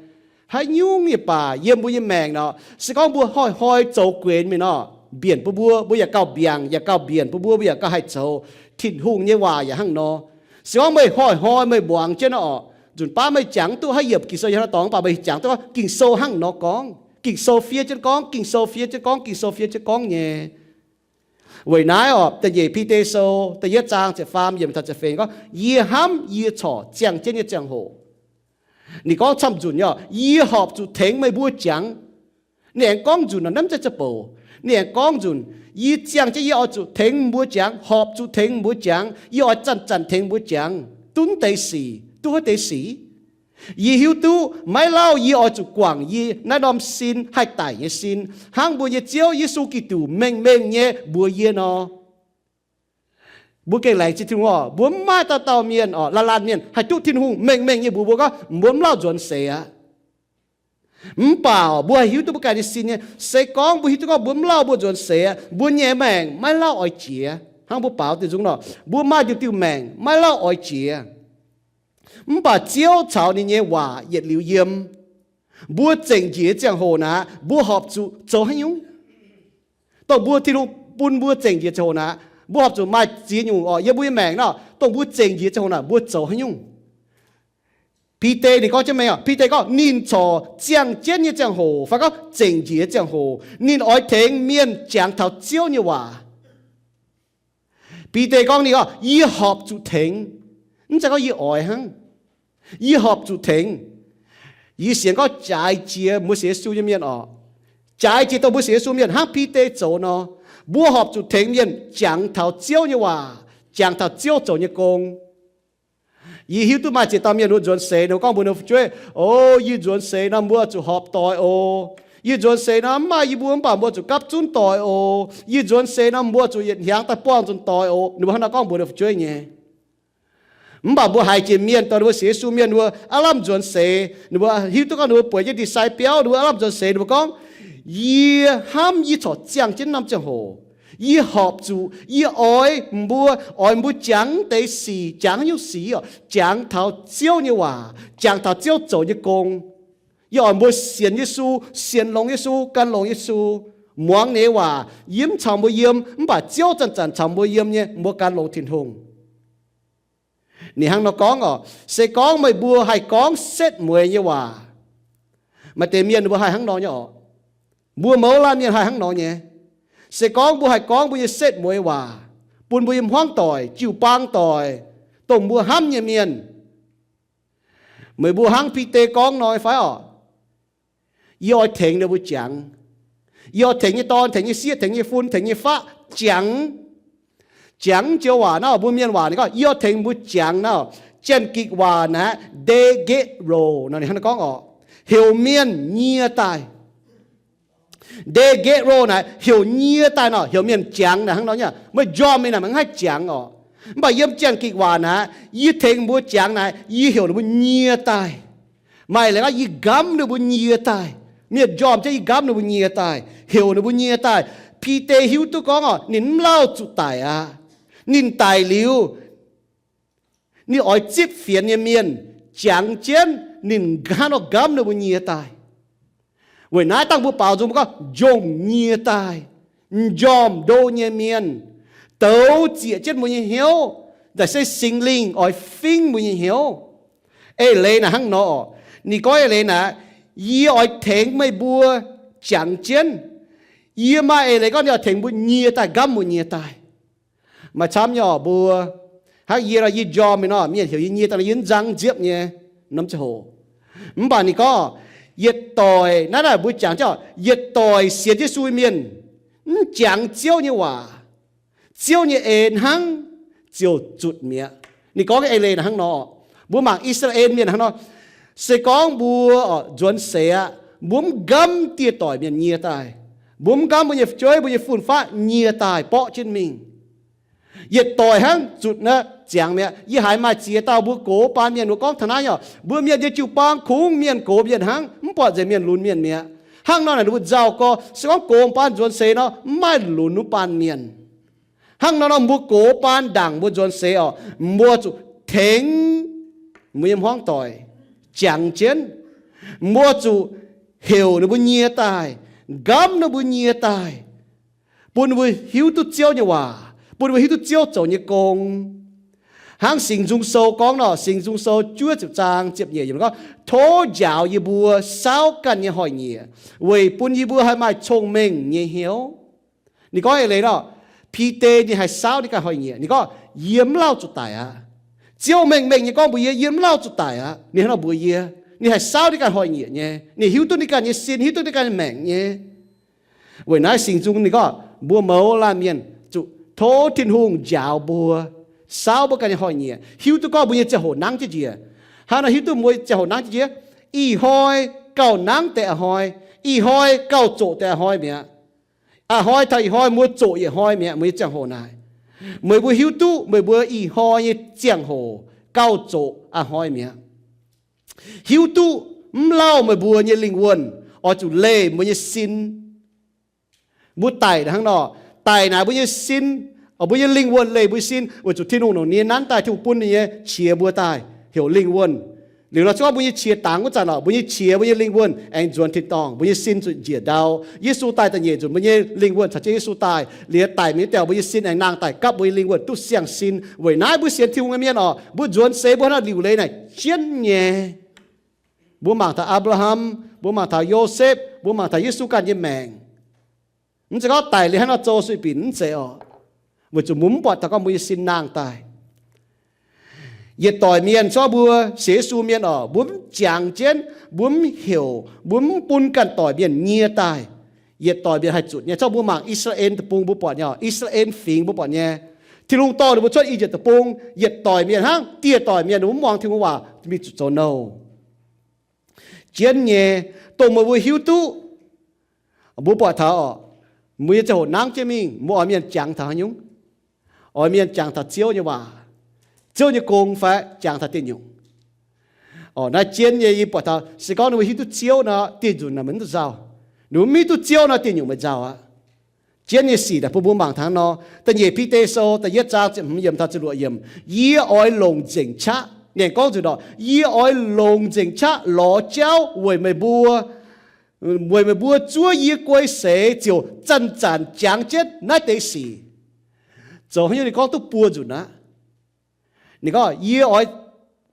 Haaix nyungc nyei baac yiem mbuo nyei maengc nor, se gorngv mbuo hnoi-hnoi zoux guenx mingh nor, mbienc bun mbuo, mbuo yaac gauh mbiaangc, yaac gauh mbienc bun mbuo, mbuo yaac gauh haih zoux. Tin-Hungh nyei waac yaac hnangv nor. Se gorngv meih hnoi-hnoi meih muangx jienv nor oc, nzunc baav meih jangx duqv haaix yiemc Ging-Sou yiem haaix dauh mv baac meih jangx duqv Ging-Sou hnangv nor gorngv, Ging-Sou fiev jienv gorngv, Ging-Sou fiev jienv gorngv, Ging-Sou fiev jienv gorngv nyei. Weic naaiv oc, da'nyeic Bide Sou da'yietv zaang ziepc faam yiemc taux ziepc feix gorngv, yie hnamv yie corc ziangh jienv nyei ziangh hoc. Ninh gorngv camv nzunc nyei oc, yie horpc zuqc tengx meih mbuo jangx. Ninh aengx gorngv nzunc nor, naaiv mv zeiz za'bouc. Ninh aengx gorngv nzunc, yie ziangh jienv yie oix zuqc tengx mbuo jangx, horpc zuqc tengx mbuo jangx, yie oix zanc-zanc tengx mbuo jangx, duqv deix sic, duqv wuov deix sic. Yie hiuv duqv maiv lauh yie oix zuqc guangc yie naaiv norm sin haih daic nyei sin, hnangv mbuo nyei Ziouv Yesu Giduc mengh mengh nyei mbuox yie nor. Mbuo gengh laengz zingh Tin-Hungh oc, mbuo mv maaih dauh dauh mienh oc, laanh laanh mienh haih duqv Tin-Hungh mengh mengh nyei mbuox mbuo gorngv mbuo mv lauh nzuonx seix aqv. Mv baac mbuo haih hiuv duqv mbuo ganh nyei sin nyei. Se gorngv mbuo hiuv duqv gorngv mbuo mv lauh mbuo nzuonx seix aqv, mbuo nyei maengc maiv lauh oix jiex. Hnangv mbuo baaux diuh nzung nor, mbuo maaih diuh diuh maengc maiv lauh oix jiex. Mv baac Ziouv caux ninh nyei waac yietc liuz yiem. Mbuo zengc njiec ziangh hoc naaic, mbuo horpc zuqc zoux haaix nyungc? Dongh mbuo Tin-Hungh bun mbuo zengc njiec ziangh hoc naaic, mbuo horpc zuqc maaih ziex nyungc oc, yiem mbuo nyei maengc nor, dongh mbuo zengc njiec ziangh hoc naaic, mbuo zoux haaix nyungc? Bide ninh gorngv jienv mengh oc, Bide gorngv ninh corc ziangh jienv nyei ziangh hoc, fai gorngv zengc njiec ziangh hoc, ninh oix tengx mienh jangx taux Ziouv nyei waac. Bide gorngv ninh gorngv, yie horpc zuqc tengx. Mv zeiz gorngv yie oix hnangv. Yie horpc zuqc tengx. Yie sienx gorngv jaaix jiex mbuo sienx Yesu nyei mienh oc, jaaix jiex dongh mbuo sienx Yesu mienh hnangv Bide zoux nor, mbuo horpc zuqc tengx mienh jangx taux Ziouv nyei waac, jangx taux Ziouv zoux nyei gong. Yie hiuv duqv maaih ziex dauh mienh ninh mbuo nzuonx seix, ninh mbuo gorngv mbuox ninh mbuo fu'jueiv, o, yie nzuonx seix nor mbuo zuqc horpc doic oc. Yie nzuonx seix nor mv maaih yie mbuo mv baac mbuo zuqc gapv zunv doic oc. Yie nzuonx seix nor mbuo zuqc yietc hnyangx daaih buangh nzunc doic oc. Ninh mbuo hnangv naaiv gorngv mbuox ninh fu'jueiv nyei. Mv baac mbuo haiz jiex mienh dongh ninh mbuo sienx Yesu mienh ninh mbuo aav lamh nzuonx seix, ninh mbuo hiuv duqv gorngv ninh mbuo bueix jienv ndie-sai-biauv, ninh mbuo aav lamh nzuonx seix, ninh mbuo gorngv, yie hnamv yie corc ziangh jienv norm ziangh hoc. Yie horpc zuqc, yie oix mbuo, oix mbuo jangx deix sic, jangx nyungc sic oc, jangx taux Ziouv nyei waac, jangx taux Ziouv zoux nyei gong. Yie oix mbuo sienx Yesu, sienx longx Yesu, gan longx Yesu, muangx ninh nyei waac, yie mv caux mbuo yiem, mv baac Ziouv zanc-zanc caux mbuo yiem nyei, mbuo gan longx Tin-Hungh. Ninh hnangv nor gorngv oc, se gorngv meih mbuo haih gorngv setv mueiz nyei waac. Maaih deix mienh mbuo haih hnangv nor nyei oc. Mbuo mouz laanh mienh haih hnangv nor nyei. Se gorngv mbuo haih gorngv mbuo nyei setv mueiz waac bun mbuo nyei hmuangv doic, jiu-baang doic, dongh mbuo hnamv nyei mienh, meih mbuo hnangv Bide gorngv nor fai oc? Yie oix tengx ninh mbuo jangx. Yie oix tengx nyei dorn, tengx nyei sieqv, tengx nyei fun, tengx nyei faqv jangx. Jangx joux waac naaiv, mbuo mienh waac ninh gorngv, yie oix tengx mbuo jangx naaiv. Janx-Gikc waac naaiv, de gero nor ninh hnangv naaiv gorngv oc, heuc mienh nyie daaih. De gero naaiv heuc nyie daaih nor, heuc mienh jangx naaiv hnangv nor nyei. Meih njormh mingh naaic maiv haih jangx oc. Mv baac yiem Janx-Gikc waac naaiv, yie tengx mbuo jangx naaiv, yie heuc ninh mbuo nyie daaih. Maaih leiz gorngv yie nqamv ninh mbuo nyie daaih. Mienh njormh jienv yie nqamv ninh mbuo nyie daaih, heuc ninh mbuo nyie daaih. Bide hiuv duqv gorngv oc, ninh mv lauh zuqc daic aqv. Ninh daic liuz, ninh oix zipv fienx nyei mienh jangx jienv ninh hnangv nor nqamv ninh mbuo nyie daaih. Weic naaiv dangh mbuo baaux nzung mbuo gorngv njongc nyie daaih, njormh ndo nyei mienh, douz zieqc jienv mbuo nyei hnyouv, naaic se Singx Lingh oix fingv mbuo nyei hnyouv. Eix leiz naaic hnangv nor oc. Ninh gorngv eix leiz naaic, yie oix tengx meih mbuo jangx jienv. Yie maaih eix leiz gorngv ninh oix tengx mbuo nyie daaih, nqamv mbuo nyie daaih. Maaih camv nyei oc mbuo. Hnangv yie nor, yie njormh mingh nor, mienh heuc yie nyie daaih nor, yie nzang nziepv nyei norm ziangh hoc. Mv baac ninh gorngv, yietc doic, naaiv naaic mbuo jangx jienv oc, yietc doic sienx Yesu mienh mv jangx Ziouv nyei waac, Ziouv nyei en hnangv ziouc zutc mi'aqv. Ninh gorngv nyei eix leiz naaic hnangv nor. Mbuo mangc I^saa^laa^en mienh hnangv nor. Se gorngv mbuo oc nzuonx seix aqv, mbuo mv nqamv dieh doic mienh nyie daaih, mbuo mv nqamv mbuo nyei fu'jueiv, mbuo nyei fun-faqv nyie daaih borqv jienv mingh. Yietc doic hnangv zutc naaiv ziangx mi'aqv. Yie haiz maaih ziex dauh mbuo gox baan mienh wuov gorngv taux naaiv nyei, mbuo mienh nyei jiu-baang kungx mienh gox mienh hnangv, mv buatc nzengc mienh lunx mienh mi'aqv. Hnangv nor naaic ninh mbuo nzauh gorx, se gorngv gox baan nzuonx seix nor, mv maaih lunx wuov baan mienh. Hnangv nor nor mbuo gox baan ndaangc mbuo nzuonx seix orqc, mbuo zuqc tengx mbuo nyei hmuangv doic jangx jienv. Mbuo zuqc heuc ninh mbuo nyie daaih, nqamv ninh mbuo nyie daaih, bun ninh mbuo hiuv duqv Ziouv nyei waac, bun ninh mbuo hiuv duqv Ziouv zoux nyei gong. Hnangv Singx Nzung Sou gorngv nor, Singx Nzung Sou juov ziepc zaang ziepc nyeic yiemc gorngv, tov njaaux yie mbuo saauv ganh nyei hnoi-nyieqc, weic bun yie mbuo haih maaih cong-mengh nyei hnyouv. Ninh gorngv eix leiz nor, Bide ninh haih saauv ninh ganh hnoi-nyieqc. Ninh gorngv, yie mv lauh zuqc daic aqv. Ziouv mengh mengh nyei gorngv mbuox yie, yie mv lauh zuqc daic aqv. Ninh hnangv nor mbuox yie, ninh haih saauv ninh ganh hnoi-nyieqc nyei. Ninh hiuv duqv ninh ganh nyei sin, hiuv duqv ninh ganh nyei maengc nyei. Weic naaiv Singx Nzung ninh gorngv mbuo mouz laanh mienh zuqc tov Tin-Hungh njaaux mbuo, saauv mbuo ganh nyei hnoi-nyieqc, hiuv duqv gorngv mbuo nyei ziangh hoc nangv jienv njiec. Hnangv nor hiuv duqv mbuo ziangh hoc nangv jienv njiec, ih hnoi gauh nangv deix a'hnoi, ih hnoi gauh zoqc deix a'hnoi mi'aqv. A'hnoi taux ih hnoi mbuo zoqc yietc hnoi mi'aqv. Mbuo nyei ziangh hoc naaic, meih mbuo hiuv duqv meih mbuo ih hnoi nyei ziangh hoc gauh zoqc a'hnoi mi'aqv. Hiuv duqv mv lauh meih mbuo nyei lingh wuonh oix zuqc leih mbuo nyei sin. Mbuo daic hnangv nor, daic naaic mbuo nyei sin, mbuo nyei lingh wuonh leih mbuo nyei sin, weic zuqc Tin-Hungh longc ninh nyei nanv daaih, Tin-Hungh bun ninh nyei qiex mbuo daaih heuc lingh wuonh. Liuz nor se gorngv mbuo nyei qiex dangx wuov zanc orqc, mbuo nyei qiex, mbuo nyei lingh wuonh aengx nzuonx tin-dorngh, mbuo nyei sin zuqc njiec ndau. Yesu daaih da'nyeic nzunc, mbuo nyei lingh wuonh caux jienv Yesu daaih. Liuz daic mi'aqv, mbuo nyei sin aengx nangh daaih gapv mbuo nyei lingh wuonh duqv siang-sin. Weic naaiv mbuo sienx Tin-Hungh nyei mienh orqc, mbuo nzuonx seix mbuo hnangv nor liuc leiz naaic jienv nyei. Mbuo mangc taux Apc^laa^ham, mbuo mangc taux Yosepv, mbuo mangc taux Yesu ganh nyei maengc. Mv zeiz gorngv daic liuz hnangv nor zoux sueih binc, mv zeiz orqc. Weic zuqc mbuo mv buatc taux gorngv mbuo nyei sin nangh daaih. Yietc doic mienh, se gorngv mbuo sienx Yesu mienh orqc, mbuo mv jangx jienv, mbuo mv heuc, mbuo mv bun ganh doic mienh nyie daaih, yietc doic mienh haih zutc nyei. Se gorngv mbuo mangc I^saa^laa^en Deic-Bung mbuo buatc nyei, I^saa^laa^en Fingx mbuo buatc nyei, Tin-Hungh dorh ninh mbuo cuotv I^yipv Deic-Bung, yietc doic mienh hnangv, dieh doic mienh mbuo mv muangx Tin-Hungh waac mingh zuqc zoux nouh. Jienv nyei, dongh meih mbuo hiuv duqv, mbuo buatc taux orqc, mbuo nyei ziangh hoc nangv jienv mingh, mbuo oix mienh jangx taux haaix nyungc? Oix mienh jangx taux Ziouv nyei waac, Ziouv nyei gong fai jangx taux dieh nyungc? Orqc, naaiv jienv nyei yie buatc taux se gorngv ninh mbuo hiuv duqv Ziouv nor, dieh nzunc naaic meih mv duqv nzauh. Ninh mbuo mv hiuv duqv Ziouv nor, dieh nyungc meih nzauh aqv. Jienv nyei sic naaic bun mbuo mangc taux nor, da'nyeic Bide Sou da'yietv zaang ziepc hmz yiemc taux ziepc luoqc yiemc, yie oix longc nzengc qaqv, ninh aengx gorngv nzunc orqc, yie oix longc nzengc qaqv lorz jauv weic meih mbuo, weic meih mbuo zuov yie guei seix ziouc zanc-zanc jangx jienv naaiv deix sic. Zoux haaix nyungc ninh gorngv duqv buo nzunc aqv. Ninh gorngv, yie oix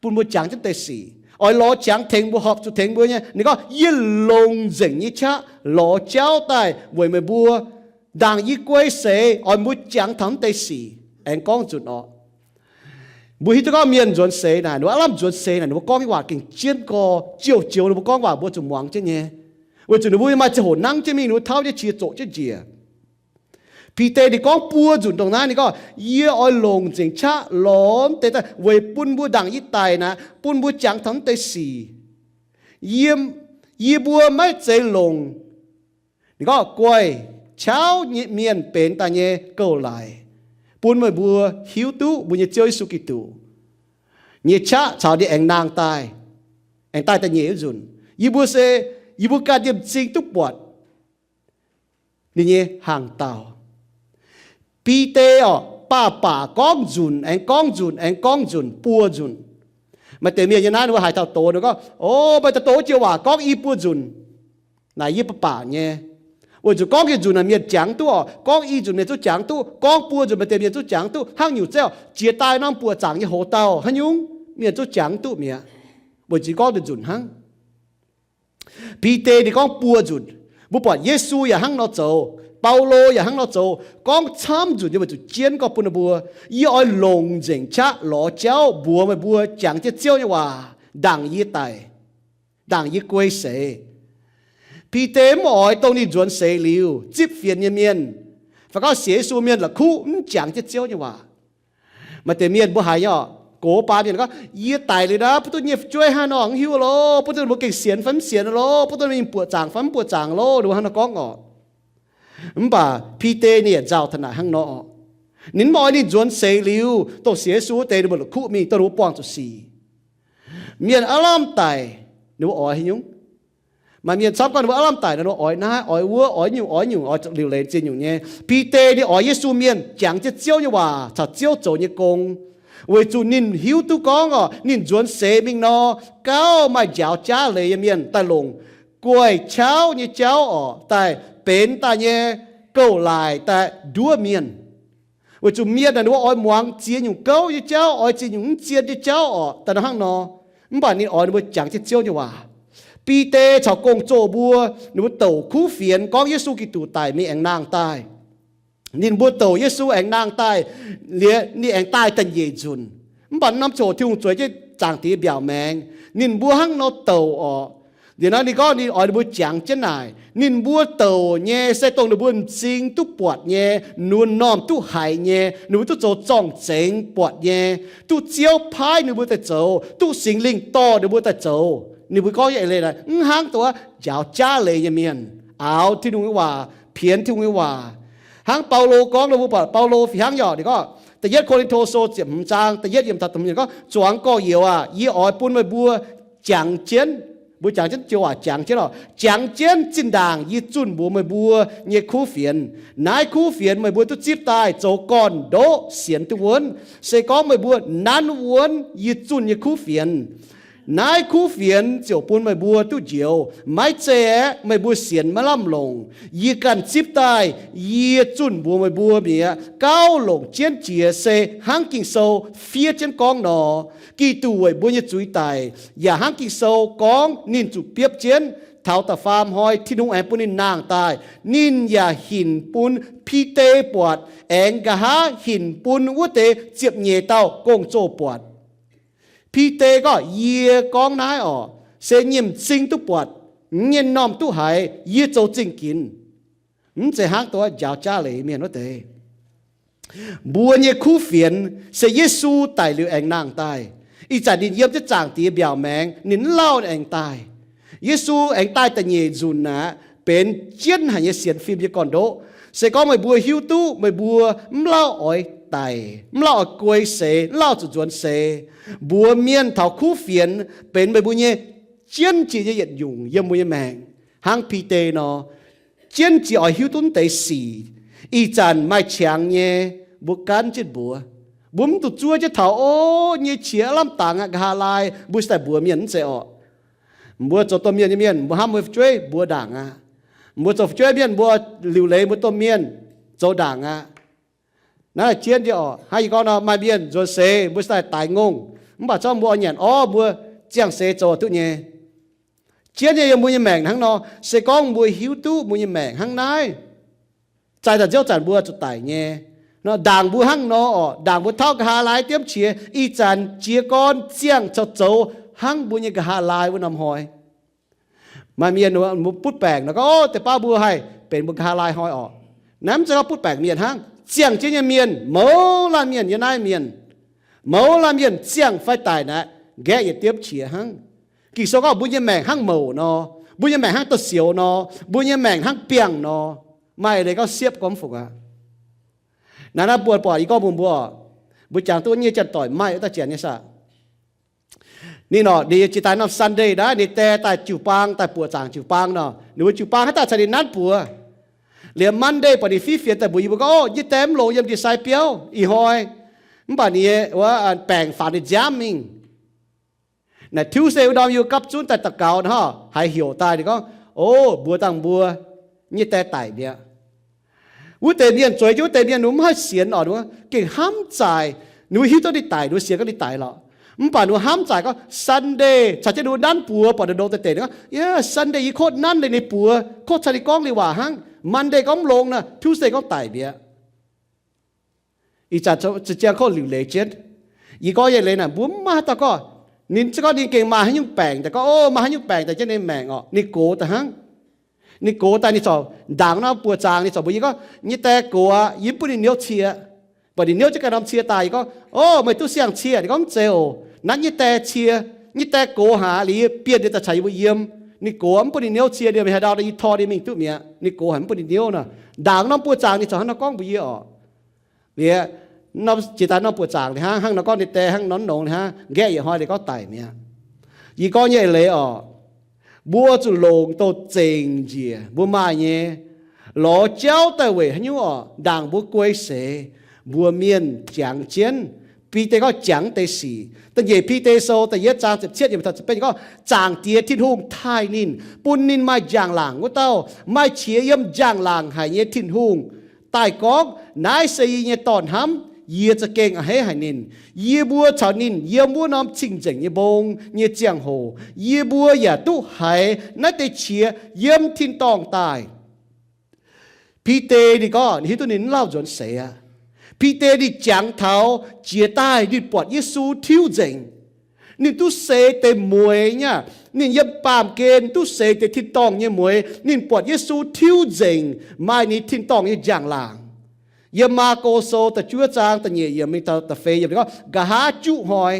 bun mbuo jangx jienv deix sic, oix lorz qangx tengx mbuo, horpc zuqc tengx mbuo nyei. Ninh gorngv, yie longc nzengc nyei qaqv lorz jauv daaih weic meih mbuo, ndaangc yie guei seix oix mbuo jangx taux naaiv deix sic. Aengx gorngv nzunc orqc. Mbuo hiuv duqv gorngv mienh nzuonx seix naaic, ninh mbuo aav lamh nzuonx seix naaic, ninh mbuo gorngv nyei waac gengh jienv gorx, jouh joux ninh mbuo gorngv waac mbuo zuqc muangx jienv nyei. Weic zuqc ninh mbuo maaih ziangh hoc nangv jienv mingh, ninh mbuo tauv jienv qiex zoqc jienv njiec. Bide ninh gorngv buo nzunc dongh naaiv, ninh gorngv, yie oix longc nzengc qaqv lorz deix daaih weic bun mbuo ndaangc yie daic naaic, bun mbuo jangx taux naaiv deix sic. Yie, yie mbuo maiv zeiz longc, ninh gorngv, guaih qauv nyei mienh benx daaih nyei gouv-laaix, bun meih mbuo hiuv duqv mbuo nyei Ziouv Yesu Giduc nyei qaqv caux ninh aengx nangh daaih, aengx daaih da'nyeic nzunc. Yie mbuo se, yie mbuo ganh yiem m'zing duqv buatc ninh nyei hnaangx-daauh. Bide orqc, baac baac gorngv nzunc aengx gorngv nzunc aengx gorngv nzunc buo nzunc. Maaih deix mienh nyei naaiv ninh mbuo haaix dauh doz, ninh gorngv, o, maaih dauh doz jiex waac gorngv i buo nzunc. Naaic yie baac baac nyei. Weic zuqc gorngv yietc nzunc naaic mienh jangx duqv orqc, gorngv i nzunc mienh zungv jangx duqv, gorngv buo nzunc maaih deix mienh zungv jangx duqv. Hnangv nyungc zeiv orqc, jiex daaih norm buoqc zaangc nyei hoz dauh haaix nyungc mienh zungv jangx duqv mi'aqv. Weic zuqc gorngv deix nzunc hnangv. Bide ninh gorngv buo nzunc. Mbuo buatc Yesu yaac hnangv nor zoux, Baulo yaac hnangv nor zoux, gorngv camv nzunc nyei weic zuqc jienv gorngv bun ninh mbuo, yie oix longc nzengc qaqv lorz jauv mbuox meih mbuo jangx jienv Ziouv nyei waac ndaangc yie daic, ndaangc yie guei seix. Bide mv oix dongh ninh nzuonx seix liuz zipv fienx nyei mienh, fai gorngv sienx Yesu mienh la'kuqv mv jangx jienv Ziouv nyei waac. Maaih deix mienh mbuo haiz nyei orqc, gox baan mienh gorngv, yie daic liuz naaiv, bun duqv nyei fu'jueiv hnangv nor mv hiuv loh, bun duqv mbuo gengh sienx fai mv sienx loh, bun duqv mingh buoqc zaangc fai mv buoqc zaangc loh, ninh mbuo hnangv nor gorngv orqc. Mv baac Bide ninh yaac nzauh taux naaic hnangv nor orqc. Ninh mv oix ninh nzuonx seix liuz, dongh sienx Yesu wuov deix ninh mbuo la'kuqv mingh, dongh ninh mbuo buangh zuqc sic. Mienh aav lamh daic, ninh mbuo oix haaix nyungc? Maaih mienh camv gorngv ninh mbuo aav lamh daic nor, ninh mbuo oix naaiv, oix wuov, oix nyungc, oix nyungc, oix liuc leiz ziex nyungc nyei. Bide ninh oix Yesu mienh jangx jienv Ziouv nyei waac caux Ziouv zoux nyei gong, weic zuqc ninh hiuv duqv gorngv oc, ninh nzuonx seix mingh nor, gauh maaih njaaux jaav leiz nyei mienh daaih longc guaix qauv nyei jauv oc, daaih benx daaih nyei gouv-laaic daaih nduov mienh. Weic zuqc mienh naaic ninh mbuo oix muangx ziex nyungc gouv nyei jauv, oix ziex nyungc mv zien nyei jauv oc, daaih nor hnangv nor. Mv baac ninh oix ninh mbuo jangx jienv Ziouv nyei waac. Bide caux gong-zoh mbuo, ninh mbuo douc kuv fienx gorngv Yesu Giduc daic mingh aengx nangh daaih. Ninh mbuo douc Yesu aengx nangh daaih, liuz ninh aengx daaih da'nyeic nzunc. Mv baac norm ziangh hoc Tin-Hungh zueiz jienv Zaangc Diex mbiaauc maengx, ninh mbuo hnangv nor douc oc. Liuz nor ninh gorngv ninh oix ninh mbuo jangx jienv naaic. Ninh mbuo douc nyei se dongh ninh mbuo m'zing duqv buatc nyei, nunc m'normh duqv haiz nyei, ninh mbuo duqv zoux zorng-zengx buatc nyei, duqv Ziouv paaiv ninh mbuo daaih zoux, duqv Singx Lingh dorh ninh mbuo daaih zoux. Ninh mbuo gorngv nyei eix leiz naaic, mv hnangv dongh wuov njaaux jaav leiz nyei mienh aaux Tin-Hungh nyei waac, pienx Tin-Hungh nyei waac. Hnangv Baulo gorngv nor, mbuo buatc Baulo fih hnangv yaac ninh gorngv, da'yietv Ko^lin^to Sou ziepc hmz zaang da'yietv yiem taux da'hmz gorngv, Zuangx gorx-youz aah, yie oix bun meih mbuo jangx jienv, mbuo jangx jienv joux waac jangx jienv oc, jangx jienv zinh ndaangc yie zunh mbuox meih mbuo nyei kuv fienx. Naaiv kuv fienx meih mbuo duqv zipv daaih zoux gorn-ndoqv sienx duqv wuonv. Se gorngv meih mbuo nanv wuonv yie zunh nyei kuv fienx, naaiv kuv fienx ziouc bun meih mbuo duqv njoux. Maiv zeiz aeqv, meih mbuo sienx maiv lamh longc. Yie ganh zipv daaih, yie zunh mbuox meih mbuo mi'aqv. Gauh longc jienv jiex se hnangv Ging-Sou fiev jienv gorngv nor, Giduc weic mbuo nyei zuiz daic, yaac hnangv Ging-Sou gorngv ninh zuqc biopv jienv. Taux da'faam hnoi Tin-Hungh aengx bun ninh nangh daaih. Ninh yaac hinc bun Bide buatc, aengx nqa'haav hinc bun wuov deix ziepc nyeic dauh gong-zoh buatc. Bide gorngv, yie gorngv naaiv oc, se nyei m'zing duqv buatc, nyei m'normh duqv haiz, yie zoux zingh ginx. Mv zeiz hnangv dongh njaaux jaav leiz mienh wuov deix. Mbuo nyei kuv fienx se Yesu daic liuz aengx nangh daaih. Ih zanc ninh yiem jienv Zaangc Diex mbiaauc maengx, ninh mv lauh ninh aengx daaih. Yesu aengx daaih da'nyeic nzunc aqv, benx jienv haic nyei sienx fim nyei gorn-ndoqv. Se gorngv meih mbuo hiuv duqv meih mbuo mv lauh oix daic, mv lauh oix guei seix, mv lauh zuqc nzuonx seix, mbuox mienh taux kuv fienx benx meih mbuo nyei jienv jiex nyei yietc nyungc yiem mbuo nyei maengc, hnangv Bide nor, jienv jiex oix hiuv duqv deix sic. Ih zanc maaih qangx nyei, mbuo ganv jienv mbuox. Mbuo mv zuqc zuov jienv taux, o, nyei qiex lamh dangx aqv, nqa'haav laai, mbuo se daaih mbuox mienh mv zeiz orqc. Mbuo zoux domh mienh nyei mienh, mbuo hnamv mbuo fu'jueiv mbuox ndaangc aqv. Mbuo zoux fu'jueiv mienh mbuo liuc leiz mbuo domh mienh zoux ndaangc aqv. Naaiv jienv nyei orqc. Hnangv yie gorngv nor, maaih mienh nzuonx seix mbuo se daaih daix ngongh, mv baac zorqv mbuo oix nyanc orv mbuo ziangh seix zoux duqv nyei. Jienv nyei yiem mbuo nyei maengc hnangv nor, se gorngv mbuo hiuv duqv mbuo nyei maengc hnangv naaiv, zaih daaih nziouv zanc mbuo zuqc daic nyei. Ndaangc mbuo hnangv nor orqc, ndaangc mbuo tauv nqa'haav laai diemv qiex, ih zanc jiez gorn ziangh caux zoux hnangv mbuo nyei nqa'haav laai wuov norm hnoi. Maaih mienh mbuo butv baengc nor gorngv, o, deix baav mbuo haih benx mbuo nqa'haav laai hnoi orqc. Naaiv mv zeiz gorngv butv baengc mienh hnangv. Ziangh jienv nyei mienh, mouz laanh mienh yiem naaiv mienh, mouz laanh mienh ziangh fai daic naaic, nqaeqv yietc diemv qiex hnangv. Ging-Sou gorngv mbuo nyei maengc hnangv mouc nor, mbuo nyei maengc hnangv douz-sioux nor, mbuo nyei maengc hnangv biangh nor. Maaih leiz gorngv siepv gorngv mv fungc aqv. Naaiv naaiv mbuo buatc yie gorngv mbuox mbuo, mbuo jangx duqv nyei janx-doic maaih wuov dauh janx nyei saah? Ninh orqc, ninh jiex daaih norm Sunday naaiv, ninh die daaih jiu-baang, daaih buoqc zaangc jiu-baang nor, ninh mbuo jiu-baang haaix dauh caux ninh nanv buoz. Liuz Monday buatc ninh fiev fienx daaih mbuox yie mbuo gorngv, o, yie die mv longx yiem ndie sai biauv ih hnoi. Mv baac ninh wuov baengc faaux ninh nziaamv mingh. Naaic Tuesday wuov ndorm yie gapv zunv daaih daux gaux nor, haiz heuc daaih ninh gorngv, o, mbuox dangh mbuo, nyei die daic mi'aqv. Wuov deix mienh zueiz jienv wuov deix mienh, ninh mbuo mv haih sienx orqc, ninh mbuo gengh hnamv zaaic. Ninh mbuo hiuv duqv ninh daic, ninh mbuo sienx gorngv ninh daic lorqc. Mv baac ninh mbuo hnamv zaaic gorngv Sunday caux jienv ninh mbuo nanv buoz, buatc ninh longx deix deix, ninh gorngv, yie Sunday yie kotv nanv leih ninh buoz, kotv caux ninh gorngv leiz waac hnangv. Monday gorngv mv longx nor, Tuesday gorngv daic mi'aqv. Ih zanc za'jiang kotv liuc leiz jienv. Yie gorngv nyei leiz naaic, mbuo mv maaih haaix dauh gorngv, ninh za'gengh gorngv ninh gengh maaih haaix nyungc baengc daaih gorngv, o, maaih haaix nyungc baengc daaih jienv ninh maengc orqc, ninh gox daaih hnangv. Ninh gox daaih ninh corc ndaangc norm buoz-zaangc ninh corc mbuox yie gorngv, nyei die gox aqv, yie mv bun ninh niouv cie. Buatc ninh niouv jienv ganh norm cie daaih, yie gorngv, o, meih duqv siang-cie? Ninh gorngv, mv zeiz oc, nanv nyei die cie. Nyei die gox haic liuz yie bienh ninh daaih caux yie mbuo yiem. Ninh gox mv bun ninh niouv cie, ninh haaix ndau yie tor ninh mingh duqv mi'aqv. Ninh gox haic mv bun ninh niouv nor. Ndaangc norm buoz-zaangc ninh corc hnangv nor gorngv mbuox yie orqc. Liuz, jiex daaih norm buoqc zaangc liuz hnangv, hnangv nor gorngv ninh die hnangv nor nongx liuz hnangv, nqaeqv yietc hnoi liuz gorngv daic mi'aqv. Yie gorngv nyei eix leiz oc, mbuo zuqc longc douh zengc njiec mbuo maaih nyei, lorz jauv daaih weic haaix nyungc oc, ndaangc mbuo guei seix, mbuo mienh jangx jienv. Bide gorngv jangx deix sic. Da'nyeic Bide Sou da'yietv zaang ziepc cietv yiemc taux ziepc betv gorngv, Zaangc Diex Tin-Hungh taaih ninh, bun ninh maaih njang-laangc wuov dauh, maaih qiex yiem njang-laangc haic nyei Tin-Hungh, daaih gorngv, Naaiv se yie nyei Dorn-hnamv, yie za'gengh a'hneiv haic ninh. Yie mbuo caux ninh yiem wuov norm cing-nzengc nyei mbong nyei ziangh hoc, yie mbuo yaac duqv haiz naaiv deix qiex yiem tin-dorngh daaih. Bide ninh gorngv ninh hiuv duqv ninh mv lauh nzuonx seix aqv. Bide ninh jangx taux jiex daaih ninh buatc Yesu tiuv nzengc. Ninh duqv seix deix mueiz nyei aqv. Ninh yiem baamh gen duqv seix deix tin-dorngh nyei mueiz. Ninh buatc Yesu tiuv nzengc, maaih ninh tin-dorngh nyei njang-laangc. Yiem Maako Sou da'juov zaang da'nyeic yiemc mingh taux da'feix yiemc ninh gorngv, nqa'haav juqv hnoi,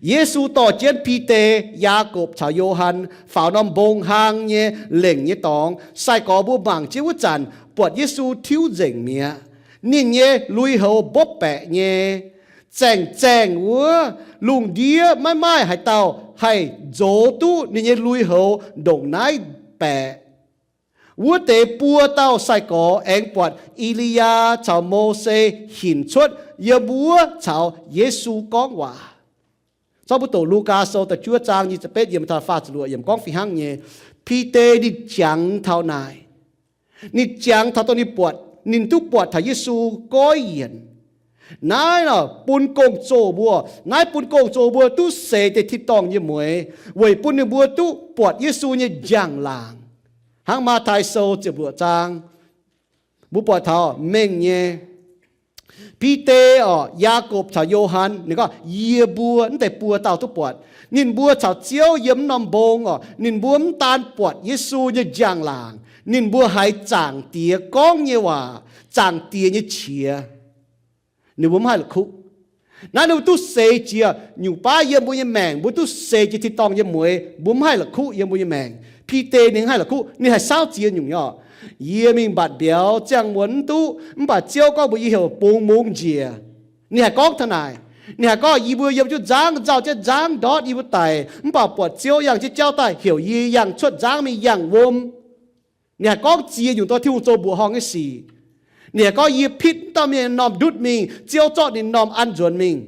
Yesu dorh jienv Bide, Yaagorpc caux Yo^han faaux norm mbong hlang nyei lengc nyei dorngx. Sai-gorx mbuo mangc jienv wuov zanc buatc Yesu tiuv nzengc mi'aqv. Ninh nyei lui-houx mbopv baeqc nyei. Zaengc zaengh wuov, lungh ndiev maiv maaih haaix dauh haih nzox duqv ninh nyei lui-houx ndongc naaiv baeqc. Wuov deix buo dauh sai-gorx aengx buatc E^li^yaa caux Mose hinc cuotv yiem wuov caux Yesu gorngv waac. Zorqv mbuo doqc Lugaa Sou da'juov zaang nyic ziepc betv yiemc taux faah ziepc luoqc yiemc gorngv fih hnangv nyei. Bide ninh jangx taux naaic. Ninh jangx taux dongh ninh buatc, ninh duqv buatc taux Yesu goiv yienc. Naaiv nor bun gong-zoh mbuo, naaiv bun gong-zoh mbuo duqv seix deix tin-dorngh nyei mueiz, weic bun ninh mbuo duqv buatc Yesu nyei njang-laangc. Hnangv Matv^taai Sou ziepc luoqc zaang, mbuo buatc taux mengh nyei, Bide orqc, Yaagorpc caux Yo^han, ninh gorngv, yie mbuo mv deix buo dauh duqv buatc. Ninh mbuo caux Ziouv yiem mv norm mbong orqc, ninh mbuo mv daan buatc Yesu nyei njang-laangc, ninh mbuo haiz Zaangc Diex gorngv nyei waac, Zaangc Diex nyei qiex. Ninh mbuo mv haih la'kuqv. Naaiv ninh mbuo duqv seix jiex nyungc baav yiem mbuo nyei maengc, mbuo duqv seix jiex tin-dorngh nyei mueiz, mbuo mv haih la'kuqv yiem mbuo nyei maengc. Bide ninh mv haih la'kuqv, ninh haih saauv ziex nyungc nyei orqc. Yie mingh mbatc mbiauz ziangh muonz mv duqv, mv baac Ziouv gorngv mbuox yie heuc bungx mungz njiec. Ninh haih gorngv taux naaic. Ninh haih gorngv, yie mbuo yiem jienv nzangv, nzauh jienv nzangv ndortv yie mbuo daic, mv baac buatc Ziouv yangh jienv jauv daaih heuc yie yangh cuotv nzangv mingh yangh wuom. Ninh haih gorngv ziex nyungc dorh Tin-Hungh zoux mbuoqc horngh nyei sic. Ninh haih gorngv, yie pitv dauh mienh norm ndutv mingh, Ziouv zorqv ninh norm an nzuonx mingh.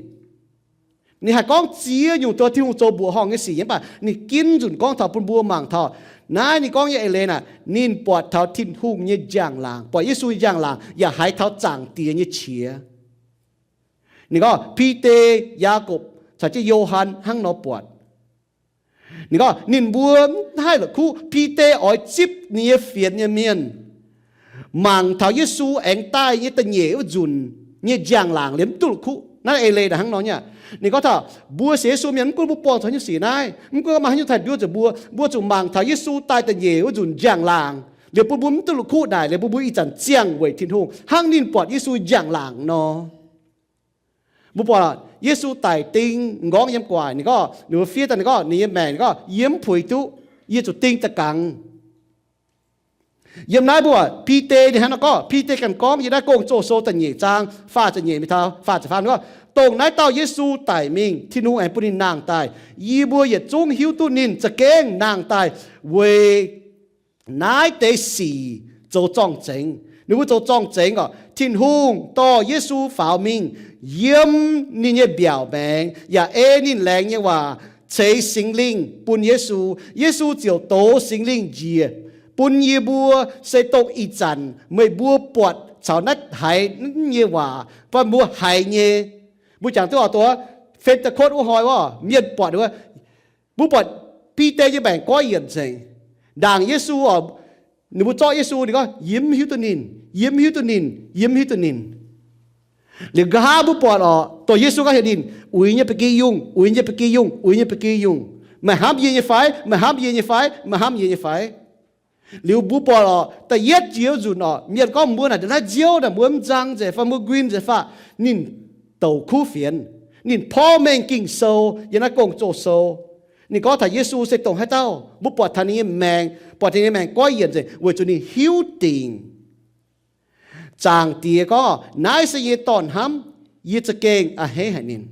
Ninh haih gorngv ziex nyungc dorh Tin-Hungh zoux mbuoqc horngh nyei sic, mv baac ninh ginv nzunc gorngv taux bun mbuo mangc taux. Naaiv ninh gorngv nyei eix leiz naaic, ninh buatc taux Tin-Hungh nyei njang-laangc, buatc Yesu nyei njang-laangc, yaac haiz taux Zaangc Diex nyei qiex. Ninh gorngv Bide, Yaagorpc caux jienv Yo^han hnangv nor buatc. Ninh gorngv ninh mbuo mv haih la'kuqv. Bide oix zipv ninh nyei fienx nyei mienh mangc taux Yesu aengx daaih nyei da'nyeic wuov nzunc nyei njang-laangc liemh mv duqv la'kuqv. Naaiv eix leiz naaic hnangv nor nyei. Ninh gorngv taux mbuo sienx Yesu mienh, mv gunv mbuo buangh zuqc haaix nyungc sic naaiv, mv gunv maaih haaix nyungc taaih nduov zuqc mbuo, mbuo zuqc mangc taux Yesu daaih da'nyeic wuov nzunc njang-laangc liemh bun mbuo mv duqv la'kuqv naaic, liemh bun mbuo ih zanc ziangh weic Tin-Hungh hnangv ninh buatc Yesu njang-laangc nor. Mbuo buatc Yesu daic ding m'nqorngv yiem gu'nguaaic, ninh gorngv, ninh mbuo fiev daaih ninh gorngv, ninh nyei maengc, ninh gorngv, yie mv puix duqv, yie zuqc ding da'gangx. Yiem naaiv mbuo, Bide ninh hnangv nor gorngv, Bide ganh gorngv yiem naaiv Gong-Zoh Sou da'nyeic zaang faah ziepc nyeic mingh taux faah ziepc faam gorngv, dongh naaiv dauh Yesu daic mingh, Tin-Hungh aengx bun ninh nangh daaih. Yie mbuo yietc zungv hiuv duqv ninh za'gengh nangh daaih weic naaiv deix sic zoux zorng-zengx. Ninh mbuo zoux zorng-zengx orqc, Tin-Hungh dorh Yesu faaux mingh yiem ninh nyei mbiaauc maengx yaac ei ninh laengz nyei waac ceix Singx Lingh bun Yesu. Yesu ziouc dox Singx Lingh njiec bun yie mbuo, se dongh ih zanc meih mbuo buatc caux naaiv haiz nyei waac fai mbuo haiz nyei. Mbuo jangx duqv oix doqc Fen^te^kotv wuov hnoi wuov, mienh buatc wuov, mbuo buatc Bide nyei maengc goiv yienc nzengc. Ndaangc Yesu oc, ninh mbuo zorqv Yesu, ninh gorngv, yie mv hiuv duqv ninh, yie mv hiuv duqv ninh, yie mv hiuv duqv ninh. Liuz nqa'haav mbuo buatc oc, dongh Yesu gorngv heuc ninh, uix nyei ba'gi yungh, uix nyei ba'gi yungh, uix nyei ba'gi yungh. Meih hnamv yie nyei fai? Meih hnamv yie nyei fai? Meih hnamv yie nyei fai? Liuz mbuo buatc oc, da'yietv jiex nzunc oc, mienh gorngv mbuo naaic, naaiv nziouv naaic mbuo mv nzang nzengc fai mbuo nquin nzengc fai? Ninh douc kuv fienx. Ninh porv mengh Ging-Sou yiem naaiv Gong-Zoh Sou. Ninh gorngv taux Yesu se dongh haaix dauh. Mbuo buatc taux ninh nyei maengc, buatc ninh nyei maengc goiv yienc nzengc weic zuqc ninh hiuv dingc Zaangc Diex gorngv, naaiv se yie nyei Dorn hnamv, yie za'gengh a'hneiv haic ninh.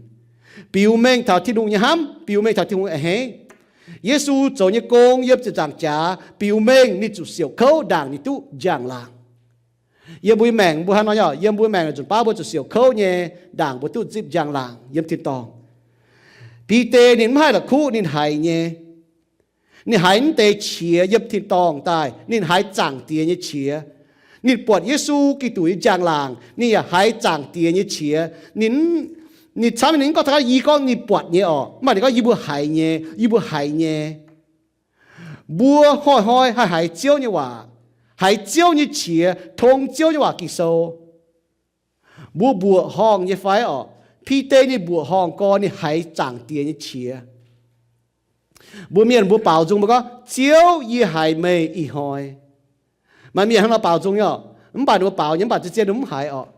Biux mengh taux Tin-Hungh nyei hnamv, biux mengh taux Tin-Hungh a'hneiv. Yesu zoux nyei gong yiem ziepc nzaangc jaax biux mengh ninh zuqc siouc kouv ndaangc ninh duqv njang-laangc. Yiem mbuo nyei maengc mbuo hnangv nor nyei, yiem mbuo maengc naaic nzunc baav mbuo zuqc siouc kouv nyei ndaangc mbuo duqv zipv njang-laangc yiem tin-dorngh. Bide ninh mv haih la'kuqv ninh haiz nyei. Ninh haiz mv deix qiex yiem tin-dorngh daaih, ninh haiz Zaangc Diex nyei qiex. Ninh buatc Yesu Giduc nyei njang-laangc, ninh yaac haiz Zaangc Diex nyei qiex. Ninh, ninh camv ninh mv gorngv taux, yie gorngv ninh buatc nyei orqc, mv baac ninh gorngv yie mbuo haiz nyei, yie mbuo haiz nyei. Mbuo hnoi-hnoi haih haiz Ziouv nyei waac, haiz Ziouv nyei qiex, tong Ziouv nyei waac Ging-Sou. Mbuo mbuoqc horngh nyei fai orqc? Bide ninh mbuoqc horngh gorn ninh haiz Zaangc Diex nyei qiex. Mbuo mienh mbuo baaux nzung mbuo gorngv, Ziouv, yie haiz meih ih hnoi. Maaih mienh hnangv nor baaux nzung nyei orqc, mv baac ninh mbuo baaux nyei mv baac zien-zien ninh mv haiz orqc.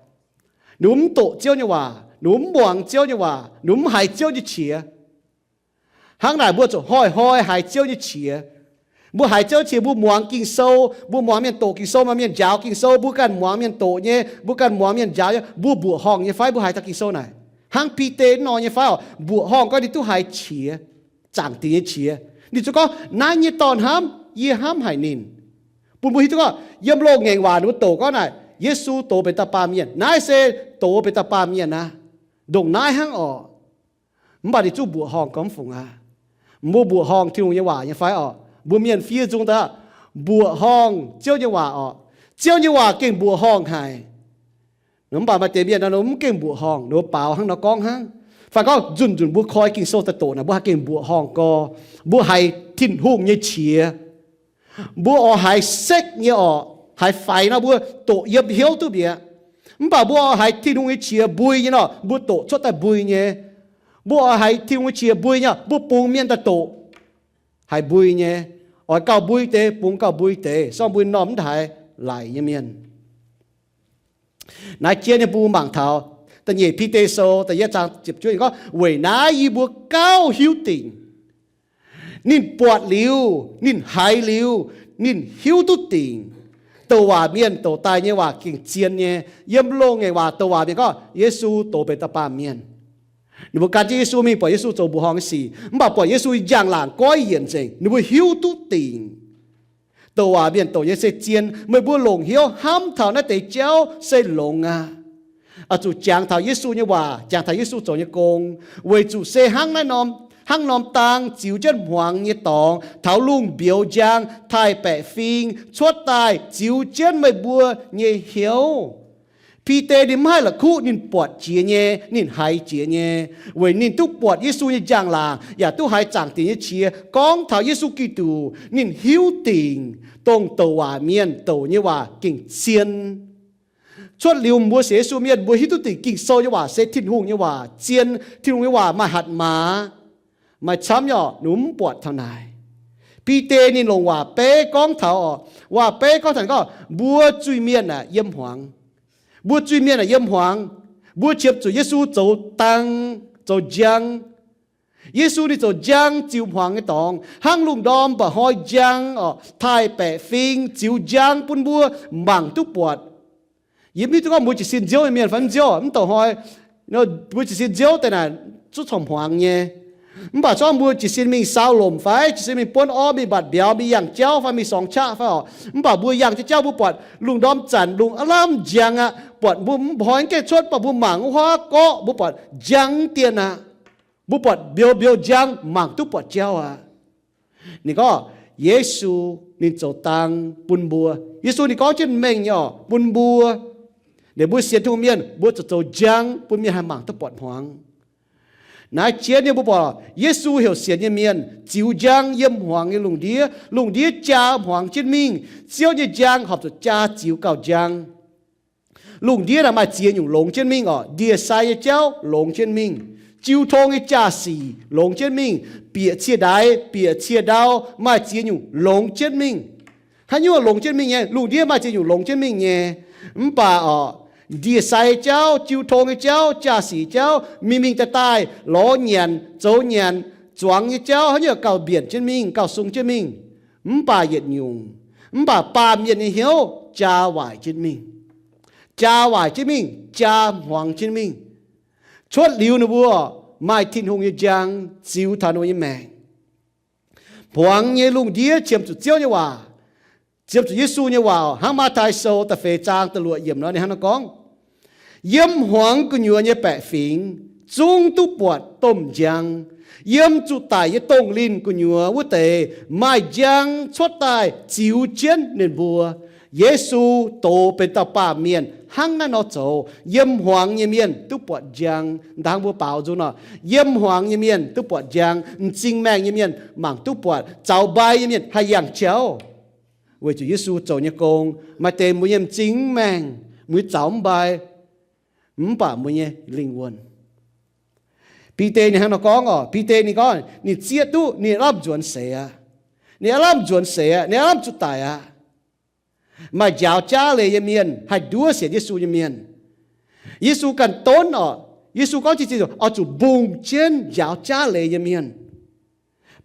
Ninh mv doqc Ziouv nyei waac, ninh mv muangx Ziouv nyei waac, ninh mv haiz Ziouv nyei qiex. Hnangv naaic mbuo zuqc hnoi-hnoi haiz Ziouv nyei qiex. Mbuo haiz Ziouv qiex, mbuo muangx Ging-Sou, mbuo muangx mienh doqc Ging-Sou, maaih mienh njaaux Ging-Sou, mbuo ganh muangx mienh doqc nyei, mbuo ganh muangx mienh njaaux nyei, mbuo mbuoqc horngh nyei fai? Mbuo haiz taux Ging-Sou naaic hnangv Bide nor nyei fai orqc? Mbuoqc horngh gorngv ninh duqv haiz qiex, Zaangc Diex nyei qiex. Ninh zuqc gorngv, naaiv nyei Dorn hnamv, yie hnamv haic ninh. Bun mbuo hiuv duqv gorngv yiem loz-ngaengc waac ninh mbuo doqc gorngv naaic, Yesu dox benx dauh baamh mienh. Naaiv se dox benx dauh baamh mienh aqv. Ndongc naaiv hnangv orqc. Mv baac ninh zungv mbuoqc horngh gorngv mv fungc aqv. Mbuo mbuoqc horngh Tin-Hungh nyei waac nyei fai orqc? Mbuo mienh fiev nzung daaih mbuoqc horngh Ziouv nyei waac orqc? Ziouv nyei waac gengh mbuoqc horngh haic. Mv baac maaih deix mienh nor mv gengh mbuoqc horngh, ninh mbuo baaux hnangv nor gorngv hnangv. Fai gorngv nzunc-nzunc mbuo koi Ging-Sou daaih doqc naaic, mbuo haih gengh mbuoqc horngh gorx. Mbuo haiz Tin-Hungh nyei qiex. Mbuo oix haiz sekv nyei orqc, haiz faix nor mbuo doqc yiem hnyouv duqv mi'aqv. Mv baac mbuo oix haiz Tin-Hungh nyei qiex mbui nyei nor, mbuo doqc cuotv daaih mbui nyei. Mbuo oix haiz Tin-Hungh nyei qiex mbui nyei, mbuo bungx mienh daaih doqc, haiz mbui nyei. Oix gauh mbui deix bungx gauh mbui deix, sorng mbuo norm mv haiz laic nyei mienh. Naaiv jien nyei mbuo mangc taux da'nyeic Bide Sou da'yietv zaang ziepc juov gorngv, weic naaiv yie mbuo gauh hiuv dingc. Ninh buatc liuz, ninh haiz liuz, ninh hiuv duqv dingc. Douc waac mienh douc daaih nyei waac gengh zien nyei. Yiem loz-ngaengc waac douc waac mienh gorngv Yesu dox benx dauh baamh mienh. Ninh mbuo gan jienv Yesu mingh, buatc Yesu zoux mbuoqc horngh nyei sic, mv baac buatc Yesu njang-laangc goiv yienc nzengc, ninh mbuo hiuv duqv dingc. Douc waac mienh douc nyei se zien. Meih mbuo longc hnyouv hnamv taux naaiv deix jauv se longx aqv. Oix zuqc jangx taux Yesu nyei waac, jangx taux Yesu zoux nyei gong, weic zuqc se hnangv naaiv norm, hnangv norm dang ziux jienv hmuangx nyei dorngx taux lungh mbiouz njang taaih-baeqc fing cuotv daaih ziux jienv meih mbuo nyei hnyouv. Bide ninh mv haih la'kuqv ninh buatc jiex nyei, ninh haiz jiex nyei, weic ninh duqv buatc Yesu nyei njang-laangc yaac duqv haiz Zaangc Diex nyei qiex gorngv taux Yesu Giduc. Ninh hiuv dingc dongh douc waac mienh douc nyei waac gengh zien. Cuotv liuz mbuo sienx Yesu mienh, mbuo hiuv duqv dingc Ging-Sou nyei waac se Tin-Hungh nyei waac zien, Tin-Hungh nyei waac maaih hatc maaz, maaih camv nyei orqc, ninh mv buatc taux naaic. Bide ninh longc waac-beiv gorngv taux orqc, waac-beiv gorngv taux gorngv mbuo zuiz-mienh aah, yiem hmuangx. Mbuo zuiz-mienh aah, yiem hmuangx. Mbuo qiemx zuqc Yesu zoux dang, zoux njang. Yesu ninh zoux njang ziux hmuangx nyei dorngx, hnangv lungh ndorm mba'hnoi njang orqc, taaih-baeqc fing ziux njang bun mbuo mangc duqv buatc. Yie mv hiuv duqv gorngv mbuo jiez sin nziouv nyei mienh fai mv nziouv, mv douc hnoi mbuo jiez sin nziouv deix naaic zungv corc hmuangx nyei. Mv baac zorngv mbuo jiez sin mingh sau lomc fai jiez sin mingh buonv orv, mingh mbatc mbiauz, mingh yangh jauv fai mingh sorngx qaqv fai orqc, mv baac mbuo yangh jienv jauv mbuo buatc lungh ndorm zanc lungh aav njang aqv, buatc mbuo mv hnoi mv gaengh cuotv, mv baac mbuo mangc wuov huaav gorqv mbuo buatc njang dien aqv. Mbuo buatc mbiouz mbiouz njang, mangc duqv buatc jauv aqv. Ninh gorngv Yesu ninh zoux dang bun mbuo. Yesu ninh gorngv jienv mengh nyei orqc bun mbuo. Ninh mbuo sienx Tin-Hungh mienh mbuo zuqc zoux njang bun mienh haih mangc duqv buatc hmuangx. Naaiv jien nyei mbuo buatc Yesu heuc sienx nyei mienh ziux njang yiem hmuangx nyei lungh ndiev. Lungh ndiev jaa hmuangx jienv mingh. Ziouv nyei njang horpc zuqc jaa ziux gauh njang. Lungh ndiev naaic maaih ziex nyungc longx jienv mingh orqc. Ndie-sai nyei jauv longx jienv mingh. Jiu tong nyei jaa-sic longx jienv mingh. Bieqc cie ndaix, bieqc cie ndau, maaih ziex nyungc longx jienv mingh. Haaix nyungc longx jienv mingh nyei? Lungh ndiev maaih ziex nyungc longx jienv mingh nyei. Mv baac orqc, ndie-sai jauv, jiu tong nyei jauv, jaa-sic jauv, mingh mingh daaih daaih, lorz nyanc, zoux nyanc, zuangx nyei jauv, haaix nyungc gauh mbienc jienv mingh, gauh sung jienv mingh. Mv baac yietc nyungc, mv baac baamh mienh nyei hnyouv jaa waaic jienv mingh. jaa waaic jienv mingh, jaa hmuangx jienv mingh. Cuotv liuz ninh mbuo maaih Tin-Hungh nyei njang ziux taux ninh mbuo nyei maengc. Hmuangx nyei lungh ndiev qiemx zuqc Ziouv nyei waac, qiemx zuqc Yesu nyei waac, hnangv Matv^tai Sou da'feix zaang da'luoqc yiemc nor ninh hnangv naaiv gorngv, yiem hmuangx gu'nyuoz nyei baeqc fingx zungv duqv buatc domh njang. Yiem zuqc daic nyei dongh linh gu'nyuoz wuov deix maaih njang cuotv daaih ziux jienv ninh mbuo. Yesu doz benx dauh baamh mienh hnangv naaiv nor zoux. Yiem hmuangx nyei mienh duqv buatc njang. Ndaangc mbuo baaux nzung nor, yiem hmuangx nyei mienh duqv buatc njang. M'zing maengh nyei mienh mangc duqv buatc. Zaux mbai nyei mienh haih yangh jauv weic zuqc Yesu zoux nyei gong. Maaih deix mbuo nyei m'zing mv maengh, mbuo zaux mv mbai, mv baac mbuo nyei lingh wuonh. Bide ninh hnangv nor gorngv oc. Bide ninh gorngv ninh zieqv duqv ninh lamh nzuonx seix aqv. Ninh lamh nzuonx seix aqv. Ninh lamh zuqc daic aqv. Maaih njaaux jaav leiz nyei mienh haih nduov sienx Yesu nyei mienh. Yesu ganh donv oc. Yesu gorngv jienv oix zuqc mbungh jienv njaaux jaav leiz nyei mienh.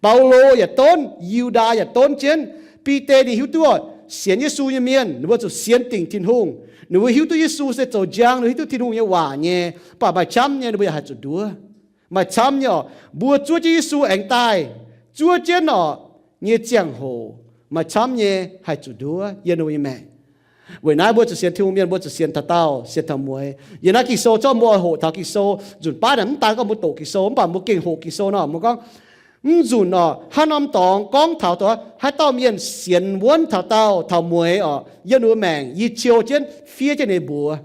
Baulo yaac donv, Yu^ndaa yaac donv jienv. Bide ninh hiuv duqv sienx Yesu nyei mienh ninh mbuo zuqc sienx dingc Tin-Hungh. Ninh mbuo hiuv duqv Yesu se zoux njang, ninh mbuo hiuv duqv Tin-Hungh nyei waac nyei. Mv baac maaih camv nyei ninh mbuo yaac haih zuqc nduov. Maaih camv nyei oc, mbuo zuov jienv Yesu aengx daaih, zuov jienv oc nyei ziangh hoc, maaih camv nyei haih zuqc nduov yiem ninh mbuo nyei maengc. Weic naaiv mbuo zuqc sienx Tin-Hungh mienh mbuo zuqc sienx taux daauh, sienx taux mueiz. Yiem naaiv Ging-Sou zorqv mbuo oix hoqc taux Ging-Sou nzunc baav naaic, mv daan gorngv mbuo doqc Ging-Sou mv baac mbuo gengh hoqc Ging-Sou nor, mbuo gorngv mv nzunc oc, haaix norm dorngx gorngv taux haaix dauh mienh sienx wuonv taux daauh taux mueiz oc, yiem ninh mbuo maengc yie qiou jienv fiev jienv ninh mbuox.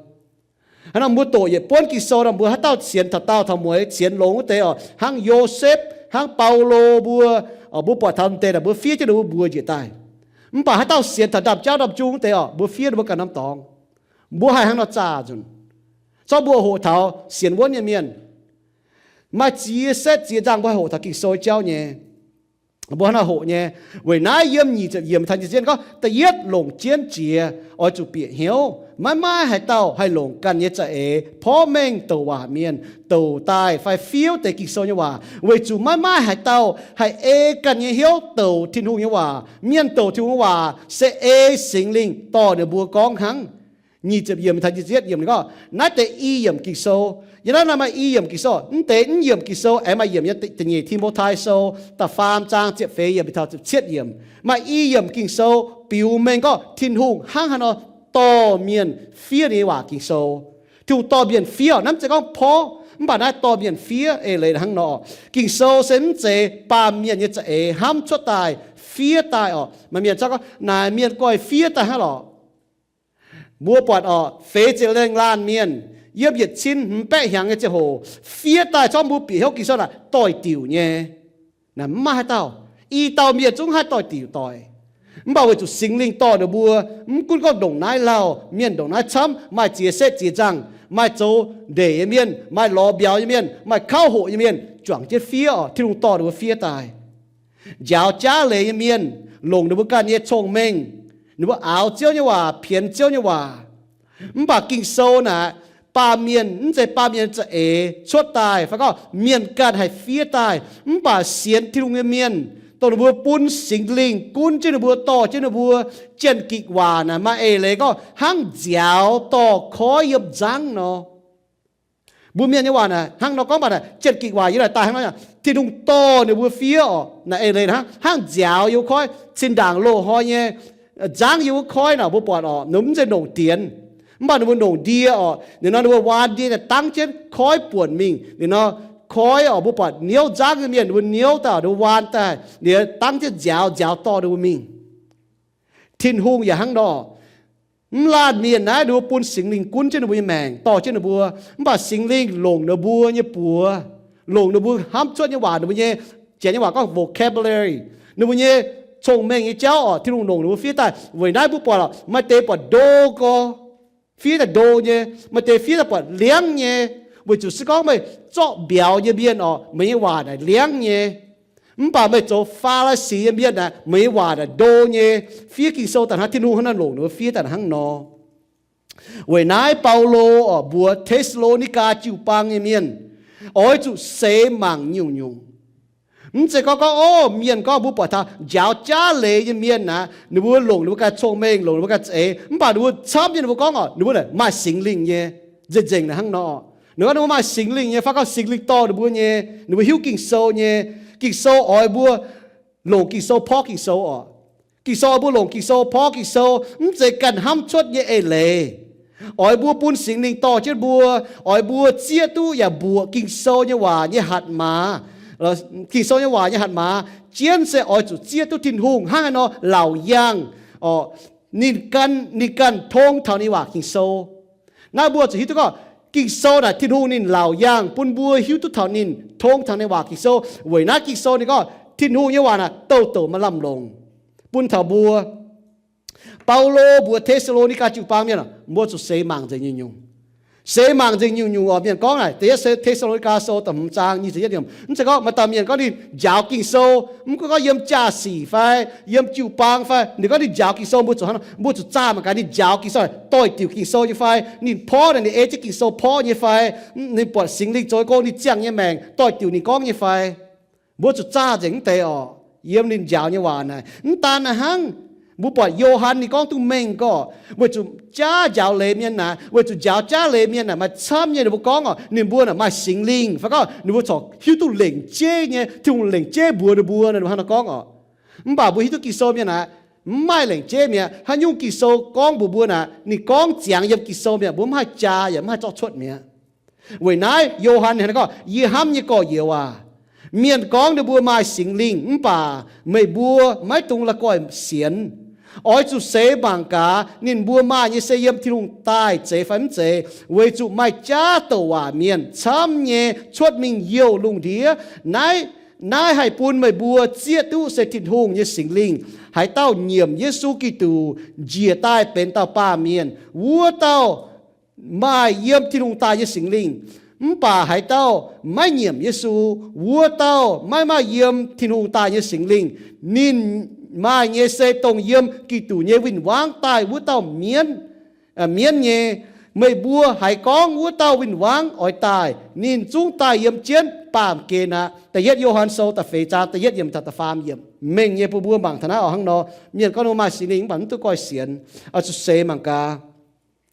Hnangv nor mbuo doqc yietc buonv Ging-Sou nor, mbuo haaix dauh sienx taux daauh taux mueiz, sienx longx wuov deix oc, hnangv Yosepv, hnangv Baulo mbuo, mbuo buatc taux m'deix naaic mbuo fiev jienv ninh mbuo mbuox njiec daaih. Mv baac haaix dauh sienx taux ndaamv-jauv ndaamv-jung wuov deix oc, mbuo fiev ninh mbuo ganh norm dorngx. Mbuo haih hnangv nor zaah nzunc. Zorqv mbuo hoqc taux sienx wuonv nyei mienh. Maaih ziex setv ziex nzangh mbuo haih hoqc taux Ging-Sou jauv nyei. Mbuo hnangv nor hoqc nyei. Weic naaiv yiem nyic ziepc yiemc taux nyic ziepc yietv gorngv, da'yietv longc jienv jiex oix zuqc bieqc hnyouv. Maiv maaih haaix dauh haih longc ganh nyei za'eix porv mengh douc waac mienh, douc daaih fai fiev deix Ging-Sou nyei waac, weic zuqc maiv maaih haaix dauh haih ei ganh nyei hnyouv douc Tin-Hungh nyei waac. Mienh douc Tin-Hungh nyei waac se ei Singx Lingh dorh ninh mbuo gorngv hnangv. Nyic ziepc yiemc taux nyic ziepc yietv yiemc ninh gorngv, naaiv deix i yiemc Ging-Sou. Yiem naaiv maaih i yiemc Ging-Sou. Mv deix mv yiemc Ging-Sou aengx maaih yiemc nyei da'nyeic Ti^mo^tai Sou da'faam zaang ziepc feix yiemc taux ziepc cietv yiemc. Maaih i yiemc Ging-Sou biux mengh gorngv Tin-Hungh hnangv haaix nor dorh mienh fiev ninh nyei waac Ging-Sou. Tin-Hungh dorh mienh fiev, naaiv mv zeiz gorngv porv, mv baac naaiv dorh mienh fiev eix leiz hnangv nor. Ging-Sou se mv zeiz baamh mienh nyei za'eix hnamv cuotv daaih, fiev daaih oc. Maaih mienh zorqv gorngv naaic mienh goiv fiev daaih hnangv lorqc. Mbuo buatc oc, feix ziepc lengh laanh mienh yiem yietc cin hmz baeqv hnyangx nyei ziangh hoc fiev daaih zorqv mbuo bieqc hnyouv Ging-Sou naaic doix-diuc nyei. Naaic mv maaih haaix dauh, i dauh mienh zungv haih doix-diuc doic. Mv baac weic zuqc Singx Lingh dorh ninh mbuo, mv gunv gorngv ndongc naaiv lauh, mienh ndongc naaiv camv, maaih ziex setv ziex nzangh, maaih zoux ndeic nyei mienh, maaih lorz mbiauz nyei mienh, maaih kauv hoqc nyei mienh, juangc jienv fiev oc, Tin-Hungh dorh ninh mbuo fiev daaih. Njaaux jaav leiz nyei mienh longc ninh mbuo ganh nyei cong-mengh, ninh mbuo aaux Ziouv nyei waac, pienx Ziouv nyei waac. Mv baac Ging-Sou naaic, baamh mienh, mv zeiz baamh mienh za'eix cuotv daaih fai gorngv mienh ganh haih fiev daaih. Mv baac sienx Tin-Hungh nyei mienh, dongh ninh mbuo bun Singx Lingh gunv jienv ninh mbuo, dorh jienv ninh mbuo, jien-gikc waac naaic maaih eix leiz gorngv hnangv nziaaux dorh koiv yiem nzangv nor. Mbuo mienh nyei waac naaic hnangv nor gorngv baac naaic, jien-gikc waac yiem naaic daaih hnangv nor, Tin-Hungh dorh ninh mbuo fiev oc. Naaic eix leiz hnangv, hnangv nziaaux yiem wuov koiv, zinh ndaangc loz-hnoi nyei nzangv yiem wuov koiv naaic mbuo buatc oc, ninh mv zeiz nongc dienx, mv baac ninh mbuo nongc ndie oc. Ninh nor ninh mbuo waan ndie daaih dangv jienv koiv buonc mingh. Ninh nor koiv oc, mbuo buatc niouv nzangv nyei mienh, ninh mbuo niouv daaih, ninh mbuo waan daaih, ninh dangv jienv nziaaux, nziaaux dorh ninh mbuo mingh. Tin-Hungh yaac hnangv nor. Mv laanh mienh naaiv ninh mbuo bun Singx Lingh gunv jienv ninh mbuo nyei maengc, dorh jienv ninh mbuo. Mv baac Singx Lingh longc ninh mbuo nyei buoz, longc ninh mbuo hnamv cuotv nyei waac, ninh mbuo nyei, Janx nyei waac gorngv vocabulary, ninh mbuo nyei cong-mengh nyei jauv oc, Tin-Hungh longc ninh mbuo fiev daaih. Weic naaiv mbuo buatc lorqc, maaih deix buatc ndo gorx, fiev daaih ndo nyei. Maaih deix fiev daaih buatc liangv nyei. Weic zuqc se gorngv meih zorqv mbiauz nyei mienh oc, meih nyei waac naaic liangv nyei. Mv baac meih zoux Faa^li^si nyei mienh naaic, meih nyei waac naaic ndo nyei. Fiev Ging-Sou daaih hnangv, Tin-Hungh hnangv naaiv longc ninh mbuo fiev daaih hnangv nor. Weic naaiv Baulo oc mbuox Te^saa^lo^ni^gaa jiu-baang nyei mienh, oix zuqc seix mangc nyungc-nyungc. Mv zeiz gorngv, gorngv, o, mienh gorngv mbuo buatc taux njaaux jaav leiz nyei mienh aeqv, ninh mbuo longc ninh mbuo ganh cong-mengh, longc ninh mbuo ganh za'eix, mv baac ninh mbuo camv nyei, ninh mbuo gorngv oc, ninh mbuo maaih Singx Lingh nyei, nzengc-nzengc naaic hnangv nor. Ninh gorngv ninh mbuo maaih Singx Lingh nyei, fai gorngv Singx Lingh dorh ninh mbuo nyei, ninh mbuo hiuv Ging-Sou nyei. Ging-Sou oix mbuo longc Ging-Sou porv Ging-Sou oc. Ging-Sou oix mbuo longc Ging-Sou porv Ging-Sou, mv zeiz ganh hnamv cuotv nyei eix leiz. Oix mbuo bun Singx Lingh dorh jienv mbuo, oix mbuo zieqv duqv yaac mbuoqc Ging-Sou nyei waac nyei hatc maaz. Ging-Sou nyei waac nyei hatc maaz jienv se oix zuqc zieqv duqv Tin-Hungh hnangv haaix nor laauc yaangh, ninh ganh, ninh ganh tong taux ninh waac Ging-Sou. Naaiv mbuo zuqc hiuv duqv gorngv Ging-Sou naaic Tin-Hungh ninh laauc yaangh bun mbuo hiuv duqv taux ninh, tong taux ninh waac Ging-Sou. Weic naaiv Ging-Sou ninh gorngv Tin-Hungh nyei waac naaic douh douc maaih lamh longc bun taux mbuo. Baulo mbuox Te^saa^lo^ni^gaa jiu-baang mienh, mbuo zuqc seix mangc nzengc nyungc-nyungc. Seix mangc nzengc nyungc-nyungc oc. Mienh gorngv naaic, da'yietv Te^saa^lo^ni^gaa Sou da'hmz zaang nyic ziepc yietv yiemc, mv zeiz gorngv maaih dauh mienh gorngv ninh njaaux Ging-Sou, mv gunv gorngv yiem jaa-sic fai yiem jiu-baang fai, ninh gorngv ninh njaaux Ging-Sou, mbuo zuqc hnangv, mbuo zuqc zaah mangc gaax ninh njaaux Ging-Sou doix-diuc Ging-Sou nyei fai, ninh porv naaic ninh ei jienv Ging-Sou porv nyei fai, ninh buatc Singx Lingh zoux gong ninh ziangh nyei maengc doix-diuc ninh gorngv nyei fai. Mbuo zuqc zaah nzengc mv deix oc, yiem ninh njaaux nyei waac naaic. Mv daan naaiv hnangv, mbuo buatc Yo^han ninh gorngv duqv mengh gorqv, weic zuqc jaav njaaux leiz mienh naaic, weic zuqc njaaux jaav leiz mienh naaic maaih camv nyei ninh mbuo gorngv oc, ninh mbuo naaic maaih Singx Lingh fai gorngv ninh mbuo corc hiuv duqv lengc jeiv nyei, Tin-Hungh lengc jeiv mbuox ninh mbuo, ninh mbuo hnangv nor gorngv oc. Mv baac mbuo hiuv duqv Ging-Sou mienh naaic, mv maaih lengc jeiv mi'aqv. Haaix nyungc Ging-Sou gorngv mbuox mbuo naaic, ninh gorngv ziangx yiem Ging-Sou mi'aqv, mbuo mv haih jaa yaac mv haih zorqv cuotv mi'aqv. Weic naaiv Yo^han ninh gorngv, yie hnamv nyei gorx-youz aac, mienh gorngv ninh mbuo maaih Singx Lingh mv baac meih mbuo maiv dungx la'guaih sienx. Oix zuqc seix mangc gaax ninh mbuo maaih nyei se yiem Tin-Hungh daaih zeiz fai mv zeiz, weic zuqc maaih jaav douc waac mienh camv nyei cuotv mingh youh lungh ndiev. Naaiv, naaiv haih bun meih mbuo zieqv duqv se Tin-Hungh nyei Singx Lingh. Haaix dauh nyiemc Yesu Giduc njiec daaih benx dauh baamh mienh, wuov dauh maaih yiem Tin-Hungh daaih nyei Singx Lingh. Mv baac haaix dauh maiv nyiemc Yesu, wuov dauh maiv maaih yiem Tin-Hungh daaih nyei Singx Lingh. Ninh maaih nyei se dongh yiem Giduc nyei win-wangv daaih wuov dauh mienv, mienv nyei. Meih mbuo haiz gorngv wuov dauh win-wangv oix daaih, ninh zungv daaih yiem jienv baamh gen aqv. Da'yietv Yo^han Sou da'feix zaang da'yietv yiemc taux da'faam yiemc mengh nyei bun mbuo mangc taux naaiv oc. Hnangv nor, mienh gorngv ninh mbuo maaih Singx Lingh mv baac mv duqv goiv sienx, oix zuqc seix mangc gaax.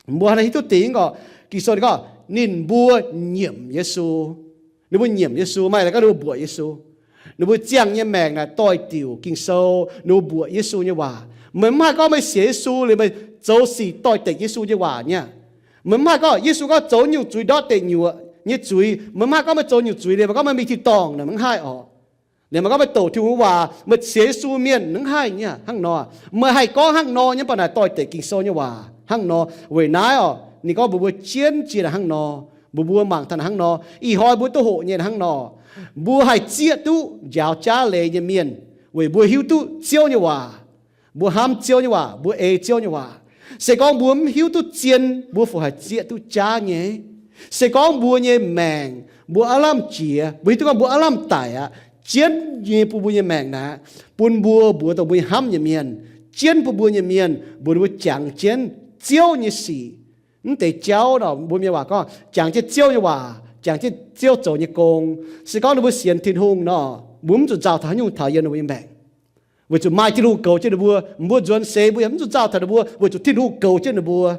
Mbuo hnangv hiuv duqv dingc gorqv, Ging-Sou ninh gorngv ninh mbuo nyiemc Yesu. Ninh mbuo nyiemc Yesu, maaih la'ganh ninh mbuo mbuoqc Yesu. Ninh mbuo ziangh nyei maengc naaic doix-diuc Ging-Sou, ninh mbuo mbuoqc Yesu nyei waac. Meih mv haih gorngv meih sienx Yesu liuz meih zoux sic doix-dekc Yesu nyei waac nyei aqv. Meih mv haih gorngv Yesu gorngv zoux nyungc zuiz ndortv deic nyuoqc nyei zuiz, meih mv haih gorngv meih zoux nyungc zuiz liuz meih gorngv meih mingh tin-dorngh naaic, meih mv haih oc. Liuz meih gorngv meih douc Tin-Hungh waac, meih sienx Yesu mienh, mv haih nyei aqv. Hnangv nor, meih haih gorngv hnangv nor nyei mv baac naaic doix-dekc Ging-Sou nyei waac hnangv nor. Weic naaiv oc, ninh gorngv mbuox mbuo jienv jiex hnangv nor, mbuox mbuo mangc taux hnangv nor, ih hnoi mbuo duqv hoqc nyei hnangv nor. Mbuo haih zieqv duqv njaaux jaav leiz nyei mienh weic mbuo hiuv duqv Ziouv nyei waac. Mbuo hnamv Ziouv nyei waac, mbuo ei Ziouv nyei waac. Se gorngv mbuo mv hiuv duqv zien, mbuo fungc haih zieqv duqv jaav nyei? Se gorngv mbuo nyei maengc, mbuo aav lamh jiex, mbuo hiuv duqv gorngv mbuo aav lamh daic aqv, jienv nyei bun mbuo nyei maengc naaic, bun mbuo mbuox dongh mbuo nyei hnamv nyei mienh, jienv bun mbuo nyei mienh, mbuox ninh mbuo jangx jienv Ziouv nyei sic. Mv deix jauv nor, mbuo mienh waac gorngv jangx jienv Ziouv nyei waac, jangx jienv Ziouv zoux nyei gong. Se gorngv ninh mbuo sienx Tin-Hungh nor, mbuo mv zuqc nzauh taux haaix nyungc taux yiem ninh mbuo nyei maengc. Weic zuqc maaih Tin-Hungh goux jienv ninh mbuo, mbuo nzuonx seix mbuo yaac mv zuqc nzauh taux ninh mbuo, weic zuqc Tin-Hungh goux jienv ninh mbuo.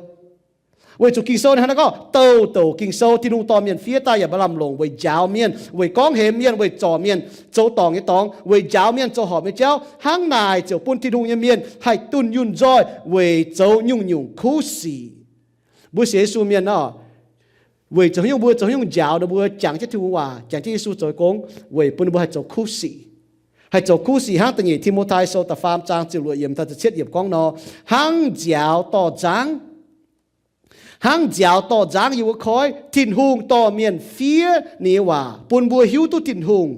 Weic zuqc Ging-Sou ninh hnangv naaiv gorngv, douc douc Ging-Sou Tin-Hungh dorh mienh fiev daaih yaac maaih lamh longc weic njaaux mienh, weic gorngv hemx mienh, weic zorc mienh, zoux dorngc nyei dorngx, weic njaaux mienh zoux horpc nyei jauv. Hnangv naaic ziouc bun Tin-Hungh nyei mienh haih dunh yunh nzoih weic zoux nyungc-nyungc kuv sic. Mbuo sienx Yesu mienh nor, weic zoux haaix nyungc mbuo zoux haaix nyungc njaaux ninh mbuo jangx jienv Tin-Hungh waac, jangx jienv Yesu zoux gong, weic bun ninh mbuo haih zoux kuv sic. Haih zoux kuv sic hnangv da'nyeic Ti^mo^tai Sou da'faam zaang ziepc luoqc yiemc taux ziepc cietv yiemc gorngv nor, hnangv nziaaux dorh nzangv. Hnangv nziaaux dorh nzangv yiem wuov koiv, Tin-Hungh dorh mienh fiev ninh nyei waac bun mbuo hiuv duqv Tin-Hungh,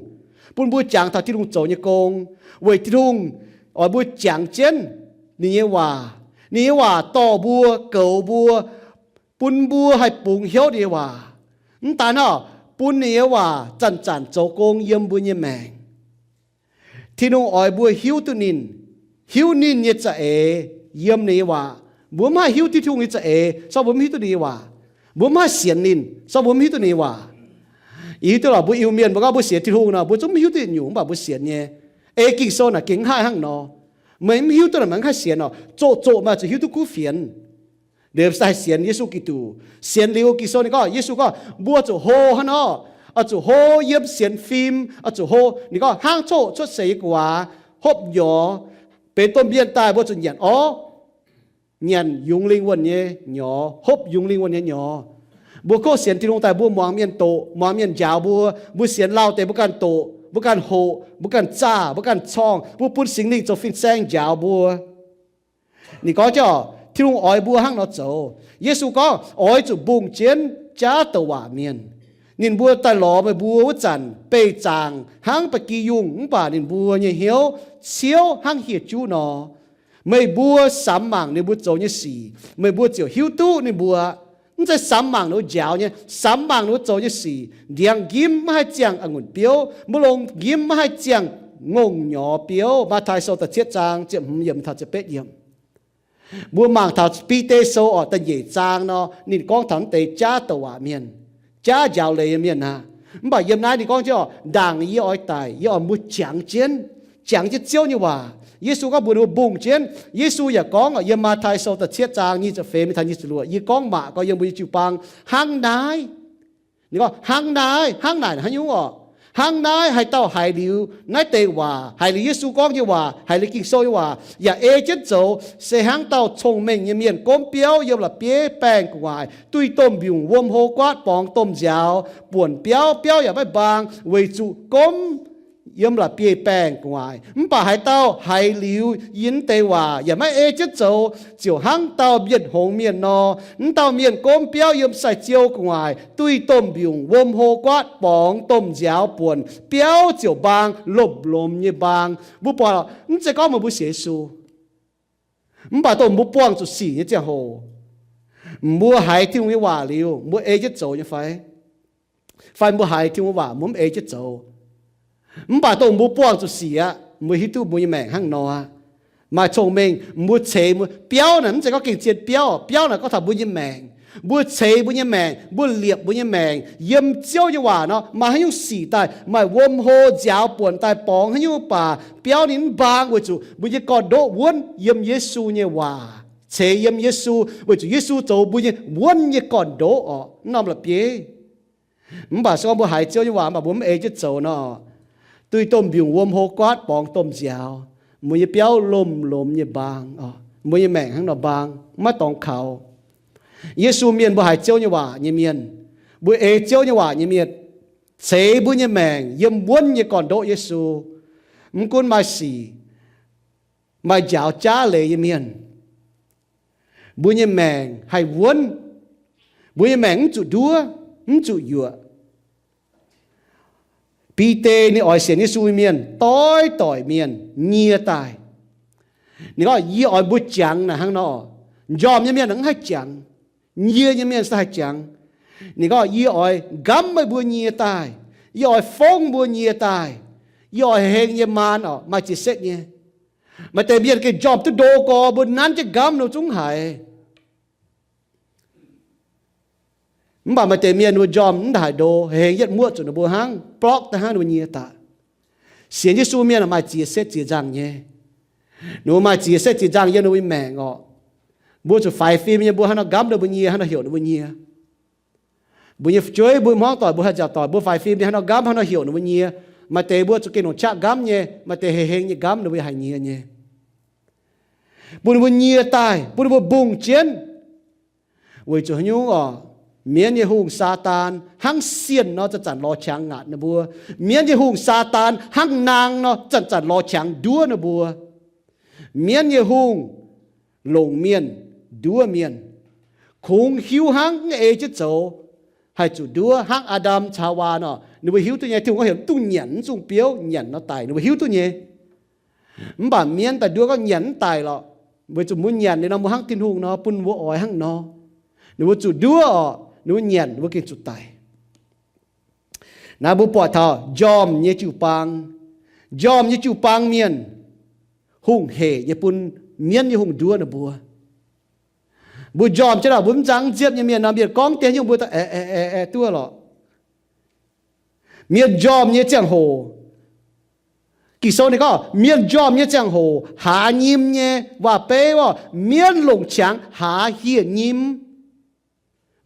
bun mbuo jangx taux Tin-Hungh zoux nyei gong, weic Tin-Hungh oix mbuo jangx jienv ninh nyei waac. Ninh nyei waac dorh mbuo, goux mbuo, bun mbuo haih bungx hnyouv ninh nyei waac. Mv daan hnangv, bun ninh nyei waac zanc-zanc zoux gong yiem mbuo nyei maengc. Tin-Hungh oix mbuo hiuv duqv ninh, hiuv ninh nyei za'eix yiem ninh nyei waac. Mbuo mv haih hiuv Tin-Hungh nyei za'eix se gorngv mbuo mv hiuv duqv ninh nyei waac. Mbuo mv haih sienx ninh se gorngv mbuo mv hiuv duqv ninh nyei waac. Yie hiuv duqv lorqc, mbuo Iu-Mienh mbuo gorngv mbuo sienx Tin-Hungh nor, mbuo zungv mv hiuv duqv yietc nyungc, mv baac mbuo sienx nyei. Ei Ging-Sou naaic gengh mv haih hnangv nor. Meih mv hiuv duqv naaic, meih mv haih sienx nor. Zoqc zoqc meih zuqc hiuv duqv kuv fienx. Liuz se haih sienx Yesu Giduc. Sienx liuz Ging-Sou ninh gorngv, Yesu gorngv mbuo zuqc hlo hnangv nor, oix zuqc hlo yiem sienx fim, oix zuqc hlo. Ninh gorngv hnangv coqv cuotv seix nyei gu'nguaaz, hopv nyorx, benx domh mienh daaih mbuo zuqc nyanc orv, nyanc yungz lingh wuonh nyei nyorx, hopv yungz lingh wuonh nyei nyorx. Mbuo kov sienx Tin-Hungh daaih mbuo muangx mienh doqc, muangx mienh njaaux mbuo. Mbuo sienx lauh deix mbuo ganh doqc, mbuo ganh hoqc, mbuo ganh zaah, mbuo ganh corngh, mbuo bun Singx Lingh zoux fin-saeng njaaux mbuo. Ninh gorngv jienv, Tin-Hungh oix mbuo hnangv nor zoux. Yesu gorngv, oix zuqc mbungh jienv jaav douc waac mienh. Ninh mbuo daaih lorz meih mbuo wuov zanc beih zaangc hnangv ba'gi yungh, mv baac ninh mbuo nyei hnyouv ciouv hnangv hieh juv nor. Meih mbuo samx mangc ninh mbuo zoux nyei sic, meih mbuo ziouc hiuv duqv ninh mbuo. Mv zeiz samx mangc ninh mbuo njaaux nyei, samx mangc ninh mbuo zoux nyei sic. Ndiangx-nqimv maiv haih ziangh a'ngunc biouv, mbu'longx-nqimv maiv haih ziangh ngongh nyorx biouv. Matv^taai Sou da'cietv zaang ziepc hmz yiemc taux ziepc betv yiemc. Mbuo mangc taux Bide Sou orqc, da'nyeic zaang nor, ninh gorngv taux naaiv deix jaav douc waac mienh, jaav njaaux leiz nyei mienh aqv. Mv baac yiem naaiv ninh gorngv jienv orqc, ndaangc yie oix daic, yie oix mbuo jangx jienv, jangx jienv Ziouv nyei waac. Yesu gorngv mbuox ninh mbuo mbungh jienv. Yesu yaac gorngv orqc, yiem Matv^taai Sou da'cietv zaang nyic ziepc feix mingh taux nyic ziepc luoqc, yie gorngv maac gorngv yiem mbuo nyei jiu-baang hnangv naaiv. Ninh gorngv, hnangv naaiv, hnangv naaic hnangv nyungc orqc. Hnangv naaiv haaix dauh haiz liuz naaiv deix waac, haiz liuz Yesu gorngv nyei waac, haiz liuz Ging-Sou nyei waac, yaac ei jienv zoux, se hnangv dauh cong-mengh nyei mienh gomv biauv yiem la'bieiv baengh gu'nguaaic, duih domh mbiungc wuom hlo guaatv borngz domh nziaaux buonc biauv, biauv yaac maiv mbaang, weic zuqc gomv yiem la'bieiv baengh gu'nguaaic. Mv baac haaix dauh haiz liuz yie naaiv deix waac yaac maiv ei jienv zoux, ziouc hnangv dauh mienh hngongx mienh nor. Mv dauh mienh gomv biauv yiem sai-ziou gu'nguaaic, duih domh mbiungc wuom hlo guaatv borngz domh nziaaux buonc, biauv ziouc mbaang, lomh lomh nyei mbaang. Mbuo buatc, mv zeiz gorngv meih mbuo sienx Yesu, mv baac dongh mbuo buangh zuqc sic nyei ziangh hoc, mbuo haiz Tin-Hungh nyei waac liuz, mbuo ei jienv zoux nyei fai? Fai mbuo haiz Tin-Hungh waac mbuo mv ei jienv zoux? Mv baac dongh mbuo buangh zuqc sic aqv, mbuo hiuv duqv mbuo nyei maengc hnangv nor aqv. Maaih cong-mengh mbuo ceix mbuo biauv naaic, mv zeiz gorngv gengh zien biauv, biauv naaic gorngv taux mbuo nyei maengc. Mbuo ceix mbuo nyei maengc, mbuo liepc mbuo nyei maengc yiem Ziouv nyei waac nor, maaih haaix nyungc sic daaih, maaih wuom hlo nziaaux buonc daaih borngz haaix nyungc baac biauv ninh mv mbaang, weic zuqc mbuo nyei gorn-ndoqv wuonv yiem Yesu nyei waac, ceix yiem Yesu, weic zuqc Yesu zoux mbuo nyei wuonv nyei gorn-ndoqv orqc, mv norm la'bieiv. Mv baac se gorngv mbuo haiz Ziouv nyei waac mv baac mbuo mv ei jienv zoux nor, duih domh mbiungc wuom hlo guaatv borngz domh nziaaux, mbuo nyei biauv lomh lomh nyei mbaang, mbuo nyei maengc hnangv nor mbaang, maiv dorngx kaux. Yesu mienh, mbuo haiz Ziouv nyei waac nyei mienh, mbuo ei Ziouv nyei waac nyei mienh, ceix mbuo nyei maengc yiem wuonv nyei gorn-ndoqv Yesu. Mv gunv maaih sic, maaih njaaux jaav leiz nyei mienh, mbuo nyei maengc haih wuonv. Mbuo nyei maengc mv zuqc nduov, mv zuqc yuoqc. Bide ninh oix sienx Yesu nyei mienh doix-doic mienh nyie daaih. Ninh gorngv, yie oix mbuo jangx naaic hnangv nor. Njormh nyei mienh mv haih jangx. Nyie nyei mienh se haih jangx. Ninh gorngv, yie oix nqamv meih mbuo nyie daaih. Yie oix fongv mbuo nyie daaih. Yie oix hengx nyei maan orqc, maaih ziex setv nyei. Maaih deix mienh gengh njormh duqv ndo gorx, mbuo nanv jienv nqamv ninh zungv haiz. Mv baac maaih deix mienh mbuo njormh mv haiz ndo, hengx yietv muoqv zuqc ninh mbuo hnangv, block daaih hnangv, ninh mbuo nyie daaih. Sienx Yesu mienh maaih ziex setv ziex nzangh nyei. Ninh mbuo maaih ziex setv ziex nzangh yiem ninh mbuo nyei maengc orqc. Mbuo zuqc faix fim nyei, mbuo haaix nor nqamv ninh mbuo nyie, haaix nor heuc ninh mbuo nyie. Mbuo nyei fu'jueiv, mbuo hmuangv doic, mbuo haih nziaauc doic, mbuo faix fim nyei, haaix nor nqamv, haaix nor heuc ninh mbuo nyie. Maaih deix mbuo zuqc gengh longc qaqv nqamv nyei, maaih deix hengx hengx nyei nqamv ninh mbuo haih nyie nyei. Bun ninh mbuo nyie daaih, bun ninh mbuo mbungh jienv, weic zuqc haaix nyungc orqc? Mienv nyei hungh, Saadaan, hnangv sienh nor zanc-zanc lorz qangx ngaatc ninh mbuo. Mienv nyei hungh, Saadaan, hnangv naang nor zanc-zanc lorz qangx nduov ninh mbuo. Mienv nyei hungh longc mienh, nduov mienh, kungx hiuv hnangv, mv ei jienv zoux, haih zuqc nduov hnangv Aa^ndam caux Haawaa nor. Ninh mbuo hiuv duqv nyei, Tin-Hungh gorngv heuc mv dungx nyanc, mv dungx biouv, nyanc nor daic. Ninh mbuo hiuv duqv nyei. Mv baac mienv daaih nduov gorngv nyanc mv daic lorqc, weic zuqc mbuo nyanc liuz nor mbuo hnangv Tin-Hungh nor, bun mbuo oix hnangv nor. Ninh mbuo zuqc nduov orqc, ninh mbuo nyanc, ninh mbuo gengh zuqc daic. Naaiv mbuo buatc taux njormh nyei jiu-baang, njormh nyei jiu-baang mienh, hungh hec nyei bun mienv nyei hungh nduov ninh mbuo. Mbuo njormh jienv aac, mbuo mv nzangv nziepv nyei mienh nor, mienh gorngv deix nyungc mbuo aeqv, aeqv, aeqv, duqv lorqc. Mienh njormh nyei ziangh hoc. Ging-Sou ninh gorngv mienh njormh nyei ziangh hoc, haaz nyim nyei waac-beiv orqc, mienv longc qangx haaz hieh nyim.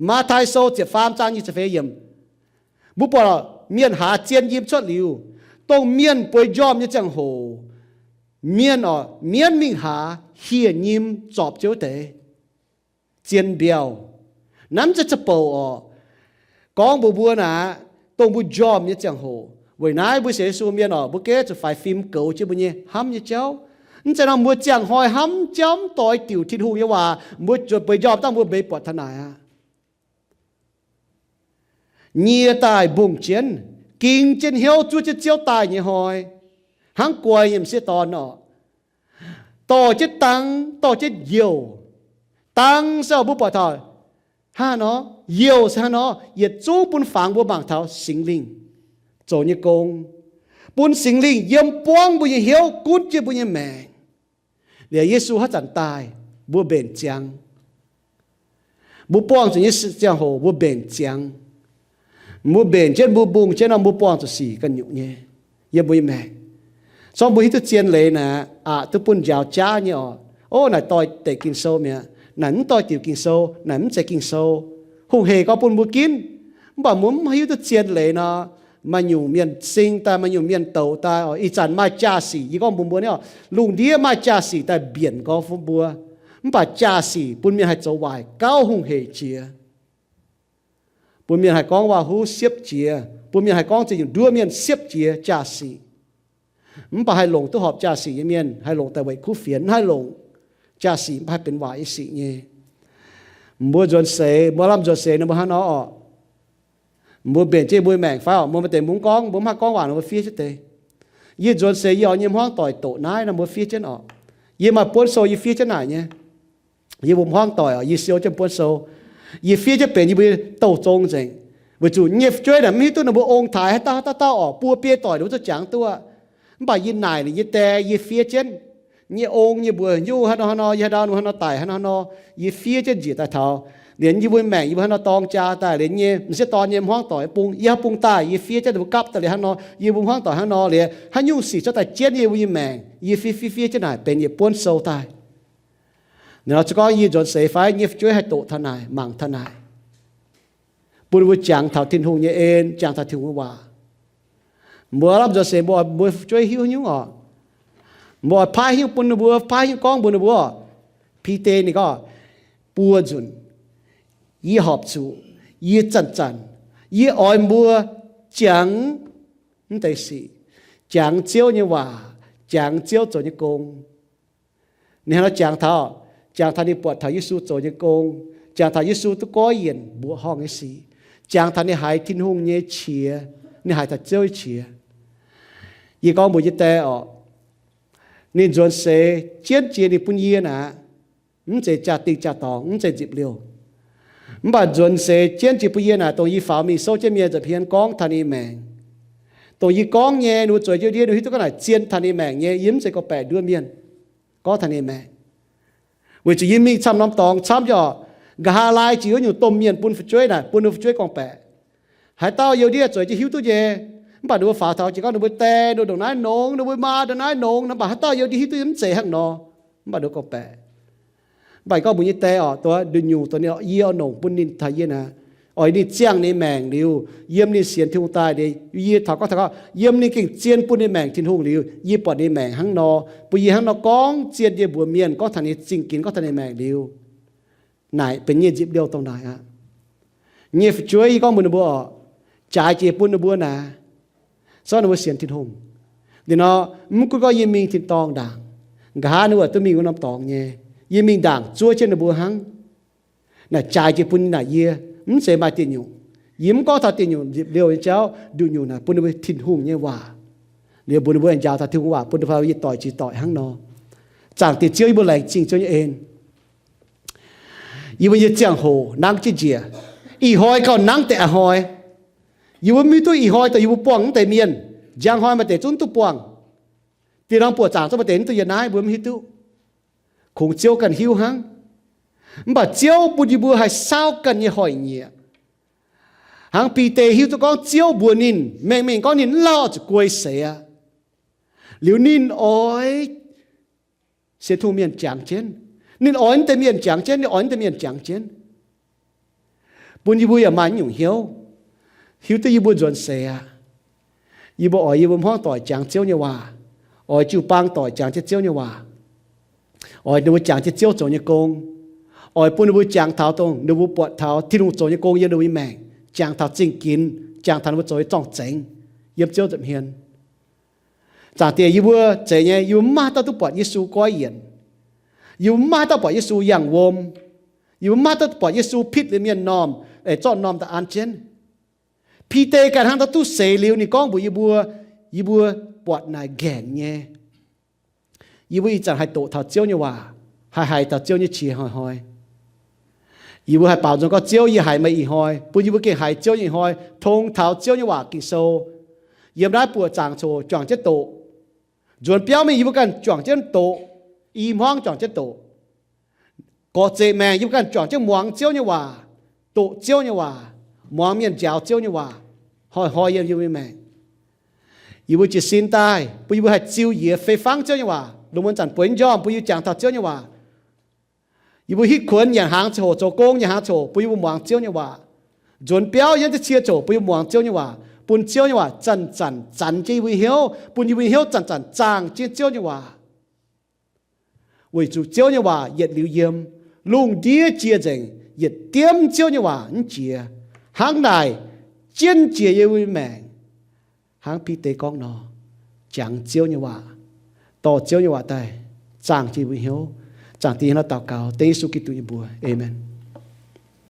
Matv^tai Sou ziepc faam zaang nyic ziepc feix yiemc, mbuo buatc mienh haaz zien nyim cuotv liuz, dongh mienh bueix njormh nyei ziangh hoc, mienh orqc, mienv mingh haaz hieh nyim zorpc jienv wuov deix, zien mbiauh. Naaiv mv zeiz za'bouc orqc. Gorngv mbuox mbuo naaic, dongh mbuo njormh nyei ziangh hoc. Weic naaiv mbuo sienx Yesu mienh orqc, mbuo gengh zuqc faix fim goux jienv mbuo nyei hnamv nyei jauv. Mv zeiz nor mbuo ziangh hnoi hnamv jauv mv doix diuc Tin-Hungh nyei waac, mbuo zuotc bueix njormh dangh mbuo mbeix buatc taux naaic aqv. Nyie daaih mbungh jienv, ging jienv hnyouv zuov jienv Ziouv daaih nyei hnoi, hnangv guai nyei m'sieqv dorn orqc, dorh jienv dang, dorh jienv youh. Dang se mbuo buatc taux hnangv nor, youh se hnangv nor, yietc zungv bun fangx mbuo mangc taux Singx Lingh zoux nyei gong, bun Singx Lingh yiem buangv mbuo nyei hnyouv, gunv jienv mbuo nyei maengc. Liuz Yesu haaix zanc daaih, mbuo mbenc ziangx. Mbuo buangh zuqc nyei ziangh hoc mbuo mbenc ziangx. Mbuo mbenc jienv, mbuo mbungh jienv nor, mbuo buangh zuqc sic ganh nyungc nyei yiem mbuo nyei maengc. Zorqv mbuo hiuv duqv zien leiz naaic, aqc duqv bun njaaux jaav nyei orqc. Ov, naaic doix deix Ging-Sou mi'aqv, naaic mv doix diuc Ging-Sou, naaic mv zeiz Ging-Sou. Hungh heic gorngv bun mbuo ginv, mv baac mbuo mv hiuv duqv zien leiz nor, maaih nyungc mienh sing daaih, maaih nyungc mienh douc daaih orqc. Ih zanc maaih jaa-sic, yie gorngv mbuox mbuo nyei orqc, lungh ndiev maaih jaa-sic daaih mbienc gorngv fun mbuo. Mv baac jaa-sic bun mienh haih zoux waaic gauh hungh heic jiex. Bun mienh haih gorngv waac-huv siepv jiex, bun mienh haih gorngv ziex nyungc nduov mienh siepv jiex jaa-sic. Mv baac haih longc duqv horpc jaa-sic nyei mienh haih longc daaih weic kuv fienx, mv haih longc jaa-sic mv baac haih benx waaic nyei sic nyei. Mbuo nzuonx seix, mbuo lamh nzuonx seix nor mbuo hnangv nor orqc. Mbuo mbenc jienv mbuo maengc fai orqc, mbuo maaih deix mungv gorngv, mbuo mv haih gorngv waac nor mbuo fiev jienv deix. Yie nzuonx seix yie oix nyei hmuangv doic doqc naaiv nor mbuo fiev jienv orqc. Yie maaih buonv sou yie fiev jienv naaic nyei. Yie mbuo hmuangv doic orqc, yie siou jienv buonv sou. Yie fiev jienv benx yie mbuo douh zong nzengc. Weic zuqc nyei fu'jueiv naaic mv hiuv duqv ninh mbuo ong-taaix haaix dauh haaix dauh dauh orqc, buo biei doic ninh mbuo zuqc jangx duqv. Mv baac yie naaic ninh nyei die, yie fiev jienv nyei ong nyei mbuox nyungc haaix nor haaix nor, yie haaix nor haaix nor daic haaix nor haaix nor, yie fiev jienv njiec daaih taux lienz yie mbuo maengc, yie mbuo haaix nor dorng jaa daaih lienz nyei m'sieqv dorn nyei hmuangv doic bung, yie haaix bung daaih yie fiev jienv ninh mbuo gapv daaih lienz haaix nor, yie mbuo hmuangv doic haaix nor lienz haaix nyungc sic cuotv daaih jienv yie mbuo nyei maengc, yie fiev fiev fiev jienv naaic benx yietc buonv sou daaih. Ninh nor zuqc gorngv yie nzuonx seix fai nyei fu'jueiv haih doqc taux naaic, mangc taux naaic, bun ninh mbuo jangx taux Tin-Hungh nyei en, jangx taux Tin-Hungh nyei waac. Mbuo lamh nzuonx seix mbuo oix mbuo fu'jueiv hiuv haaix nyungc orqc? Mbuo oix paaiv haaix nyungc bun ninh mbuo, paaiv haaix nyungc gorngv mbuox ninh mbuo orqc? Bide ninh gorngv, buo nzunc, yie horpc zuqc, yie zanc-zanc, yie oix mbuo jangx mv deix sic, jangx Ziouv nyei waac, jangx Ziouv zoux nyei gong. Ninh hnangv nor jangx taux, jangx taux ninh buatc taux Yesu zoux nyei gong, jangx taux Yesu duqv goiv yienc mbuoqc horngh nyei sic, jangx taux ninh haiz Tin-Hungh nyei qiex, ninh haiz taux Ziouv nyei qiex. Yie gorngv mbuox yie die orqc, ninh nzuonx seix jienv jiex ninh bun yie naaic, mv zeiz jaa-dingh jaa-dorngx, mv zeiz nzipc liouh. Mv baac nzuonx seix jienv jiex bun yie naaic, dongh yie faaux mingh souv jienv mienh nza'hmien gorngv taux ninh maengc. Dongh yie gorngv nyei, ninh mbuo zueiz jienv ndiev, ninh hiuv duqv gorngv naaic zien taux ninh maengc nyei, yie mv zeiz gorngv-baeqc nduov mienh, gorngv taux ninh maengc. Weic zuqc yie mingh camv norm dorngx camv nyei orqc, nqa'haav laai jiex wuov nyungc domh mienh bun fu'jueiv naaic, bun ninh fu'jueiv gorngv-baeqc. Haaix dauh youh ndiev zueiz jienv hiuv duqv nyei, mv baac ninh mbuo faaux taux jiex gorngv ninh mbuo die nduqc ndongc naaiv nongx, ninh mbuo maa ndongc naaiv nongx, mv baac haaix dauh youh ndiev hiuv duqv mv zeiz hnangv nor, mv baac ninh mbuo gorngv-baeqc. Mv baac gorngv mbuox nyei die orqc, dongh nduqc nyungc dongh ninh, yie oix nongc bun ninh taux yie naaic, oix ninh ziangh ninh maengc liuz, yiem ninh sienx Tin-Hungh daaih liuz, yie taux gorngv taux gorngv yiem ninh gengh zien bun ninh maengc Tin-Hungh liuz, yie buatc ninh maengc hnangv nor, bun yie hnangv nor gorngv zien yie mbuox mienh gorngv taux ninh zingh ginx gorngv taux ninh maengc liuz, naaic benx nyei nzipc liouh dongh naaic aqv. Nyei fu'jueiv yie gorngv mbuox ninh mbuo orqc, jaaix jiex bun ninh mbuo naaic, zorqv ninh mbuo sienx Tin-Hungh. Liuz nor, mv gunv gorngv yie mingh tin-dorngh ndaangc, nqa'haav ninh mbuo duqv mingh wuov norm dorngx nyei, yie mingh ndaangc zuov jienv ninh mbuo hnangv. Naaic jaaix jiex bun naaic yie, mv zeiz maaih diuh nyungc. Yie mv gorngv taux diuh nyungc nzipc liouh nyei jauv, nduqc nyungc naaic bun ninh mbuo Tin-Hungh nyei waac. Liuz mbuox ninh mbuo njaaux taux Tin-Hungh waac bun ninh mbuo yietc doic jiex doic hnangv nor. Zaangc Diex Ziouv, yie mbuo laengz zingh Ziouv nyei en. Yie mbuo nyei ziangh hoc nangv jienv njiec. Ih hnoi gauh nangv deix a'hnoi. Yie mbuo mv hiuv duqv ih hnoi dongh yie mbuo buangh mv deix mienh, njang hnoi maaih deix zungv mv duqv buangh. Dinh norm buoqc zaangc zungv maaih deix mv duqv yiem naaiv, mbuo mv hiuv duqv. Kungx Ziouv ganh hiuv hnangv. Mv baac Ziouv bun yie mbuo haih saauv ganh nyei hoic nyieqc, Hnangv Bide hiuv duqv gorngv Ziouv mbuox ninh, mengh mengh gorngv ninh mv lauh zuqc guei seix aqv. Liuz ninh oix sienx tungh mienh jangx jienv. Ninh oix naaiv deix mienh jangx jienv, ninh oix naaiv deix mienh jangx jienv. Bun yie mbuo yaac maaih nyungc hnyouv, hiuv duqv yie mbuo nzuonx seix aqv. Yie mbuo oix yie mbuo hmuangv doic jangx Ziouv nyei waac, oix jiu-baang doic jangx jienv Ziouv nyei waac, oix ninh mbuo jangx jienv Ziouv zoux nyei gong, oix bun ninh mbuo jangx taux dongh ninh mbuo buatc taux Tin-Hungh zoux nyei gong yiem ninh mbuo nyei maengc, jangx taux zingh ginx, jangx taux ninh mbuo zoux nyei zorng-zengx yiem Ziouv nza'hmien. Zaangc Diex, yie mbuo zeiz nyei, yie mbuo mv maaih dauh duqv buatc Yesu goiv yienc. Yie mbuo mv maaih dauh buatc Yesu yangh wuom. Yie mbuo mv maaih dauh buatc Yesu pitv liuz mienh m'normh, zorqv m'normh daaih an jienv. Bide ganh hnangv dauh duqv seix liuz ninh gorngv mbuox yie mbuo, yie mbuo buatc naaic nqaengc nyei. Yie mbuo ih zanc haih doqc taux Ziouv nyei waac, haih haiz taux Ziouv nyei qiex hnoi-hnoi. Yie mbuo haih baaux nzung gorngv, Ziouv, yie haiz meih ih hnoi, bun yie mbuo gengh haiz Ziouv nyei ih hnoi, tong taux Ziouv nyei waac Ging-Sou. Yiem naaiv buoqc zaangc coc juangc jienv doqc. Nzuonx biauv mingh yie mbuo ganh juangc jienv doqc. I hmuangv juangc jienv doqc. Gorqv-zeqc maengc yie mbuo ganh juangc jienv muangx Ziouv nyei waac, doqc Ziouv nyei waac, muangx mienh njaaux Ziouv nyei waac, hnoi-hnoi yiem yie mbuo nyei maengc. Yie mbuo jiez sin daaih bun yie mbuo haih ziux yie fei fangv Ziouv nyei waac. Lungh muonz zanc bueix njormh bun yie jangx taux Ziouv nyei waac. Yie mbuo hitv kuonx nyanc hnaangx ziangh hoc, zoux gong nyanc hnaangx ziangh hoc, bun yie mbuo muangx Ziouv nyei waac. Nzuonx biauv yiem naaiv cie ziangh hoc bun yie mbuo muangx Ziouv nyei waac, bun Ziouv nyei waac zanc-zanc zanx jienv yie mbuo hnyouv, bun yih mbuo hnyouv zanc-zanc zaangh jienv Ziouv nyei waac. Weic zuqc Ziouv nyei waac yietc liuz yiem, lungh ndiev jiex nzengc, yietc diemv Ziouv nyei waac mv jiex. Hnangv naaic, jienv jiex yie mbuo nyei maengc. Hnangv Bide gorngv nor, jangx Ziouv nyei waac, dorh Ziouv nyei waac daaih zaangh jienv yie mbuo hnyouv. Zaangc Diex, yie hnangv naaiv daux gaux dengv Yesu Giduc nyei mbuox. Aamen.